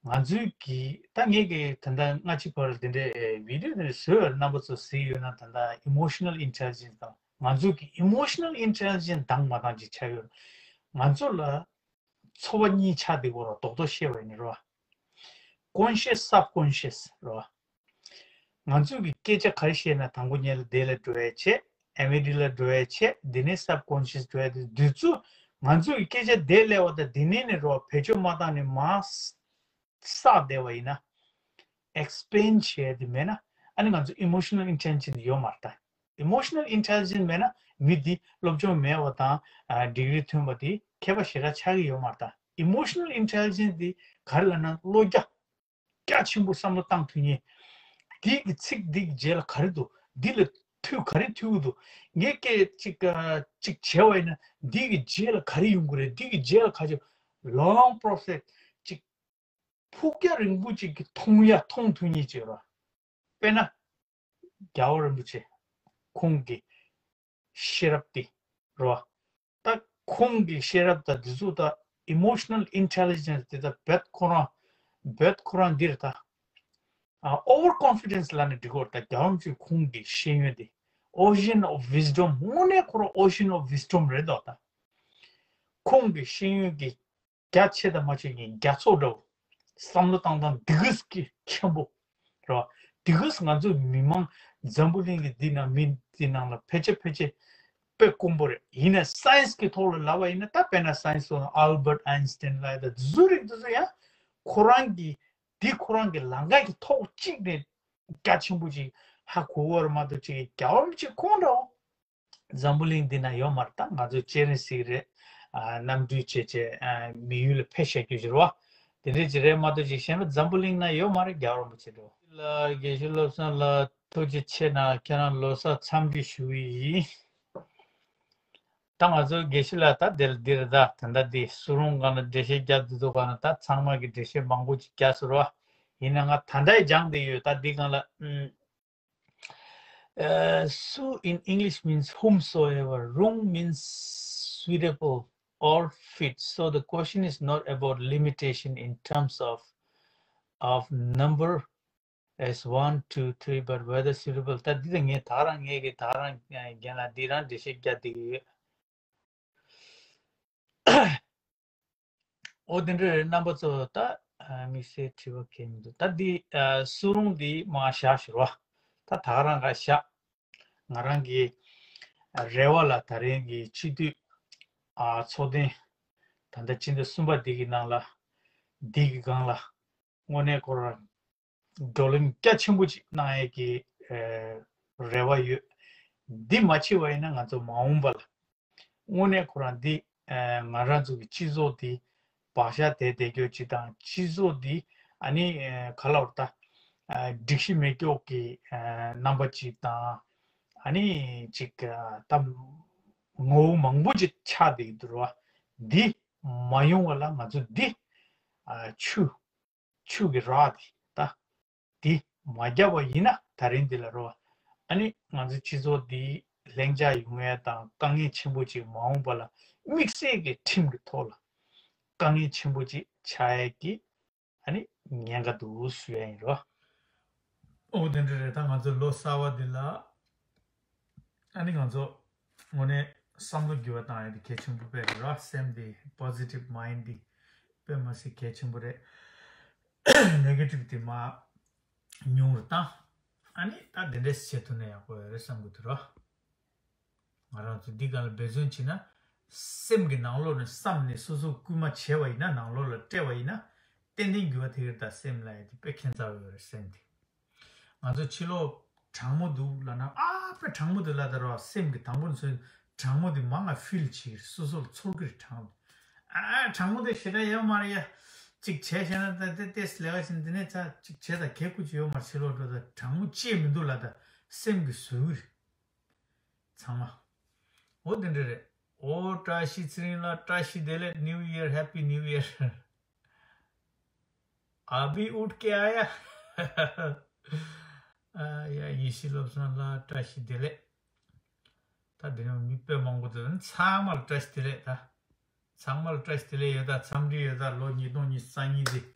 ང་ཚོའི་གི་ད་ངས་གི་ད་ལྟ་སྔ་ཕྱི་བར་དེ་འདྲའི་བི་ཌི་ཡོ་དེ་འདྲ་བཟོས་ཡོད། རྣམ་པ་ཚོ་གཟིགས་ཡོད་ན། ད་ལྟ་emotional intelligence དང་ང་ཚོའི་གི་emotional intelligence འདང་མ་འདང་ཅིག་ཆགས་ཡོད། ང་ཚོ་ལ་ཚོར་བ་གཉིས་ཆགས་བསྡད་ཀྱི་ཡོད་རེད། རྡོག་རྡོག་བཤད་པ་ཡིན་ན་རོ། conscious subconscious རོ། ང་ཚོས་ཀྱི་སྐད་ཆ་ག་རེ་བཤད་ན་དང་པོ་ཉིད་ལ་དེ་ལ་འགྲོ་ཡ་བྱེད། ཨེམ་ཨེ་ཌི་ལ་འགྲོ་ཡ་བྱེད། དེ་ནས་སབ་ཀོན་ཤི་ཡས་འགྲོ་ཡ་དེ། དུས་ཚོད་ང་ཚོས་ཀྱི་སྐད་ཆ་དེ་སླེབས་པ་དང་དེ་ནས་ནས་རོ་བེད་སྤྱོད་མ་བཏང་ནས་མར་བསགས་བསྡད་པ་ཡིན་ན། ཨེག་སི་པེན་ཌི་བྱས་ཏེ་མེད་ན། ཨ་ནི་ང་ཚོ་emotional intelligence ཡོད་མ་རེད་ད། emotional intelligence མེད་ན་མི་འདི་སློབ་སྦྱོང་མེད་པ་དང་ཌིག་རི་ཐོན་པ་དེ་མཁས་པ་ཞེ་དྲག་ཆགས་ཀྱི་ཡོད་མ་རེད་ད། emotional intelligence འདི་ག་རེ་ལབ་ན་བློ་རྒྱ་རྒྱ་ཆེན་པོ་བསམ་བློ་བཏང་ཐུབ་མཁན། འདི་གི་ཚིག་འདི་གི་རྗེས་ལ་ག་རེ་འདུག་འདི་ལ་མཐུད་ག་རེ་མཐུད་ཀྱི་འདུག་ངས་སྐད་ཅིག་ཨ་ཅིག་བྱས་པ་ཡིན་ན་འདི་གི་རྗེས་ལ་ག་རེ་ཡོང་གི་རེད། འདི་གི་རྗེས་ལ་ག་ཅིག་long process ཅིག་ཕུགས་རྒྱང་རིང་པོ་ཅིག་གི་མཐོང་ཡ་མཐོང་ཐུབ་མཁན་ཅིག་རེད། དཔེར་ན། རྒྱལ་བ་རིན་པོ་ཆེ་ཁོང་གི་ཤེས་རབ་དེ་རེད་བ། ད་ཁོང་གི་ཤེས་རབ་དང་འདི་ཚོ་ད་emotional intelligence དེ་ད་བོད་ཁོ་རང་བོད་ཁོ་རང་འདིར་ད་ཨ་over confidence ལབ་ནས་འགྲིག་གི་རེད། ད་རྒྱལ་བ་རིན་པོ་ཆེ་ཁོང་གི་ཤེས་ཡོན་དེ་ocean of wisdom དངོས་གནས་ཁོ་རང་ocean of wisdom རེད་དོ། ད་ཁོང་གི་ཤེས་ཡོན་གྱི་རྒྱ་ཆེ་དང་མ་ཆེ་གི་རྒྱ་མཚོ་འདྲ་བོ། བསམ་བློ་བཏང་སྟངས་འདི་ག་ཙམ་གྱི་ཆེན་པོ་རེད་བ། འདི་ག་ཙམ་ང་ཚོ་མི་མང་འཛམ་བུ་གླིང་གི་འདི་ནང་མི་འདི་ནང་ལ་ཕལ་ཆེར་ཕལ་ཆེར་དཔེ་དཀོན་པོ་རེད། ཡིན་ན་སའེན་སི་གི་ཐོག་ལ་ལབ་པ་ཡིན་ན། ད་དཔེར་ན་སའེན་སི་ཐོག་ལ་ཨལ་བྷར་ཨའིན་སི་ཊན་ལབ་ཡ་ད་འདི་ཚོ་རིགས་འདི་ཚོ་ཡང་ཁོ་རང་གི་འདི་ཁོ་རང་གི་ལམ་ཁ་གི་ཐོག་གཅིག་ནས་རྒྱ་ཆེན་པོ་ཅིག་ཧ་གོ་གི་ཡོད་རེད་མ་གཏོགས། ཅིག་རྒྱལ་བ་རིན་པོ་ཆེ་ཁོང་འདྲ་བོ། འཛམ་བུ་གླིང་འདི་ན་ཡོད་མ་རེད། ད་ང་ཚོ་སྤྱན་རས་གཟིགས་རེད། ཨ་གནམ་གྲུས་བྱས་བྱས་ཨ་མི་ཡུལ་ལ་ཕེབས་བཞག་རྒྱུ་ཞིག་རེད་བ། དེ་འདྲས་ཅིག་རེད་མ་གཏོགས་ཅིག་གཞན་པ་འཛམ་བུ་གླིང་ན་ཡོད་མ་རེད། རྒྱལ་བ་རིན་པོ་ཆེ་འདྲ་བོ། ལགས། དགེ་བཤེས་བློ་བཟང་ལགས་ཐུགས་རྗེ་ཆེ་གནང་། ཁྱེད་རང་ལོ་གསར་འཚམས་འདྲི་ཞུ་ཡི་ཡིན། ད་ང་ཚོ་དགེ་བཤེས་ལགས་ད་འདིར་འདིར་ད་ད་ལྟ་འདི་སུ་རུང་སྒང་ལ་འགྲེལ་བཤད་རྒྱག་འདི་ཚོ་སྒང་ལ་ད་ཚང་མ་གི་འགྲེལ་བཤད་མང་པོ་ཅིག་རྒྱག་ཟེར་བ་ཡིན་ན། ང་ད་ལྟ་སྦྱངས་བསྡད་ཡོད། ད་འདི་སྒང་ལ་ཨུམ། Uh, su in English means whomsoever. Rung means suitable or fit. So the question is not about limitation in terms of of number as one, two, three, but whether suitable. ད་འདི་ད་ངས་ད་རང་ངས་ཀྱི་ད་རང་རྒན་ལ་འདི་རང་འགྲེལ་བཤད་རྒྱག་བསྡད་ཀྱི་ཡོད། ཨོ་དེ་འདྲ་རེད། རྣམ་པ་ཚོ་ད་དམིགས་བསལ་དྲི་བ་གང་མི་འདུག་ད་འདི་སུ་རུང་འདི་མར་བཞག་ཞུ་རོགས། ད་ད་ག་རང་ག་བཞག་ང་རང་གི་རེ་བ་ལ་ད་རིང་གི་སྤྱི་འཐུས་ཚོགས་ཐེངས་ད་ལྟ་སྤྱི་ཟླ་གསུམ་པ་འདི་གི་ནང་ལ་འདི་གི་སྒང་ལ་དངོས་གནས་ཁོ་རང་བགྲོ་གླེང་རྒྱ་ཆེན་པོ་ཅིག་གནང་ཡས་ཀྱི་རེ་བ་ཡོད། འདི་མ་བྱས་པ་ཡིན་ན་ང་ཚོ་མ་འོངས་པ་ལ་དངོས་གནས་ཁོ་རང་འདི་ང་རང་ཚོ་གི་སྤྱི་ཚོགས་འདི་བག་ཆགས་དེ་བསྡད་རྒྱུ་ཅིག་དང་། སྤྱི་ཚོགས་འདི་ཨ་ནི་ག་ལ་བར་ད་སྒྲིག་གཞི་མེད་སྐྱོག་གི་རྣམ་པ་ཅིག་དང་། ཨ་ནི་ཅིག་ད་ངོ་བོ་མང་པོ་ཅིག་ཆགས་བསྡད་ཀྱི་འདུག་ར་བ། འདི་མ་ཡོང་བ་ལ་ང་ཚོ་འདི་ཆུ་ཆུ་གི་རགས་དེ་ད་དེ་མ་བརྒྱབ་པ་ཡིན་ན་ད་རིང་འདི་ལ་རོ། ཨ་ནི་ང་ཚོའི་སྤྱི་ཚོགས་འདི་ལྷིང་འཇགས་ཡོང་ཡས་དང་དཀའ་ངལ་ཆེན་པོ་ཅིག་མ་འོངས་པ་ལ་དམིགས་བསལ་གྱི་ཁྲིམས་ཀྱི་ཐོག་ལ་དཀའ་ངལ་ཆེན་པོ་ཅིག་ཆགས་ཡས་ཀྱི་ཨ་ནི་ཉེན་ཁ་འདུག་ཞུ་ཡས་ཡིན་རོ། ཨོ་དེ་འདྲ་རེད། ད་ང་ཚོ་ལོ་གསར་བ་འདི་ལ་ཨ་ནི་ང་ཚོ་དངོས་གནས་བསམ་བློ་འགྱུར་བ་བཏང་ཡ་དེ་གལ་ཆེན་པོ་དཔེ་རེད་ར། སེམས་དེ་positive mind་དེ་དཔེ་མ་སྲིད་གལ་ཆེན་པོ་རེད། negativity་མར་ཉུང་རུ་བཏང་། ཨ་ནི་ད་དེ་འདྲས་བྱེད་ཐུབ་ན་ཡག་པོ་ཡོད་རེད་བསམ་གྱི་འདུག་ར། ང་རང་ཚོ་འདི་སྒང་ལ་འབད་བརྩོན་བྱས་ན། སེམས་ཀྱི་ནང་ལོགས་ནས་བསམ་ནས་སོ་སོ་སྐུལ་མ་བྱས་པ་ཡིན་ན། ནང་ལོགས་ལ་སྤྲད་པ་ཡིན་ན། ཏན་ཏན་འགྱུར་བ་དེ་ག་རེད། ད་སེམས་ལ་ཡ་དེ་དཔེ་ཁྱད་མཚར་ཡོད་རེད་སེམས་དེ། ང་ཚོ་ཕྱི་ལོགས་གྲང་མོ་འདུག་ལབ་ན། ཨ་དཔེ་གྲང་མོ་འདུག་ལབ་ད་ར་སེམས་ཀྱི་དང་པོ་ནས་གྲང་མོ་དེ་མང་ང་ཕིལ་བྱེད་ཀྱི་རེད། སོ་སོ་ལ་ཚོར་གྱི་རེད་གྲང་མོ། ཨ་གྲང་མོ་དེ་ཞེ་དྲག་ཡོད་མ་རེད་ཡ། ཅིག་བྱས་བྱས་ན་ད་དེ་ཏེས་ལས་ཀ་བྱས་ན་འདི་ནས་ཚ་ཅིག་བྱས་ད་གད་ཁུ་ཅིག་ཡོད་མ་རེད། ཕྱི་ལོགས་འགྲོ་ད་གྲང་མོ་ཅི་ཡང་མི་འདུག་ལབ་ད་སེམས་ཀྱིས་བཟོད་ཀྱི་རེད། ཚང་མ། འོ་དེ་འདྲ་རེད། འོ་བཀྲ་ཤིས་ཚེ་རིང་ལགས་བཀྲ་ཤིས་བདེ་ལེགས། New Year, Happy New Year. अभी उठ के आया। ཨ་ཡ་ཡེ་ཤེས་བློ་བཟང་ལགས་བཀྲ་ཤིས་བདེ་ལེགས། ད་དེ་ནས་མི་དཔེ་མང་པོ་འདུག་ཚང་མ་ལ་བཀྲ་ཤིས་བདེ་ལེགས་ད། ཚང་མ་ལ་བཀྲ་ཤིས་བདེ་ལེགས་ཡོད་ད། འཚམས་འདྲི་ཡོད་ད། ལོ་ཉིས་སྟོང་ཉི་ཤུ་རྩ་གཉིས་འདི་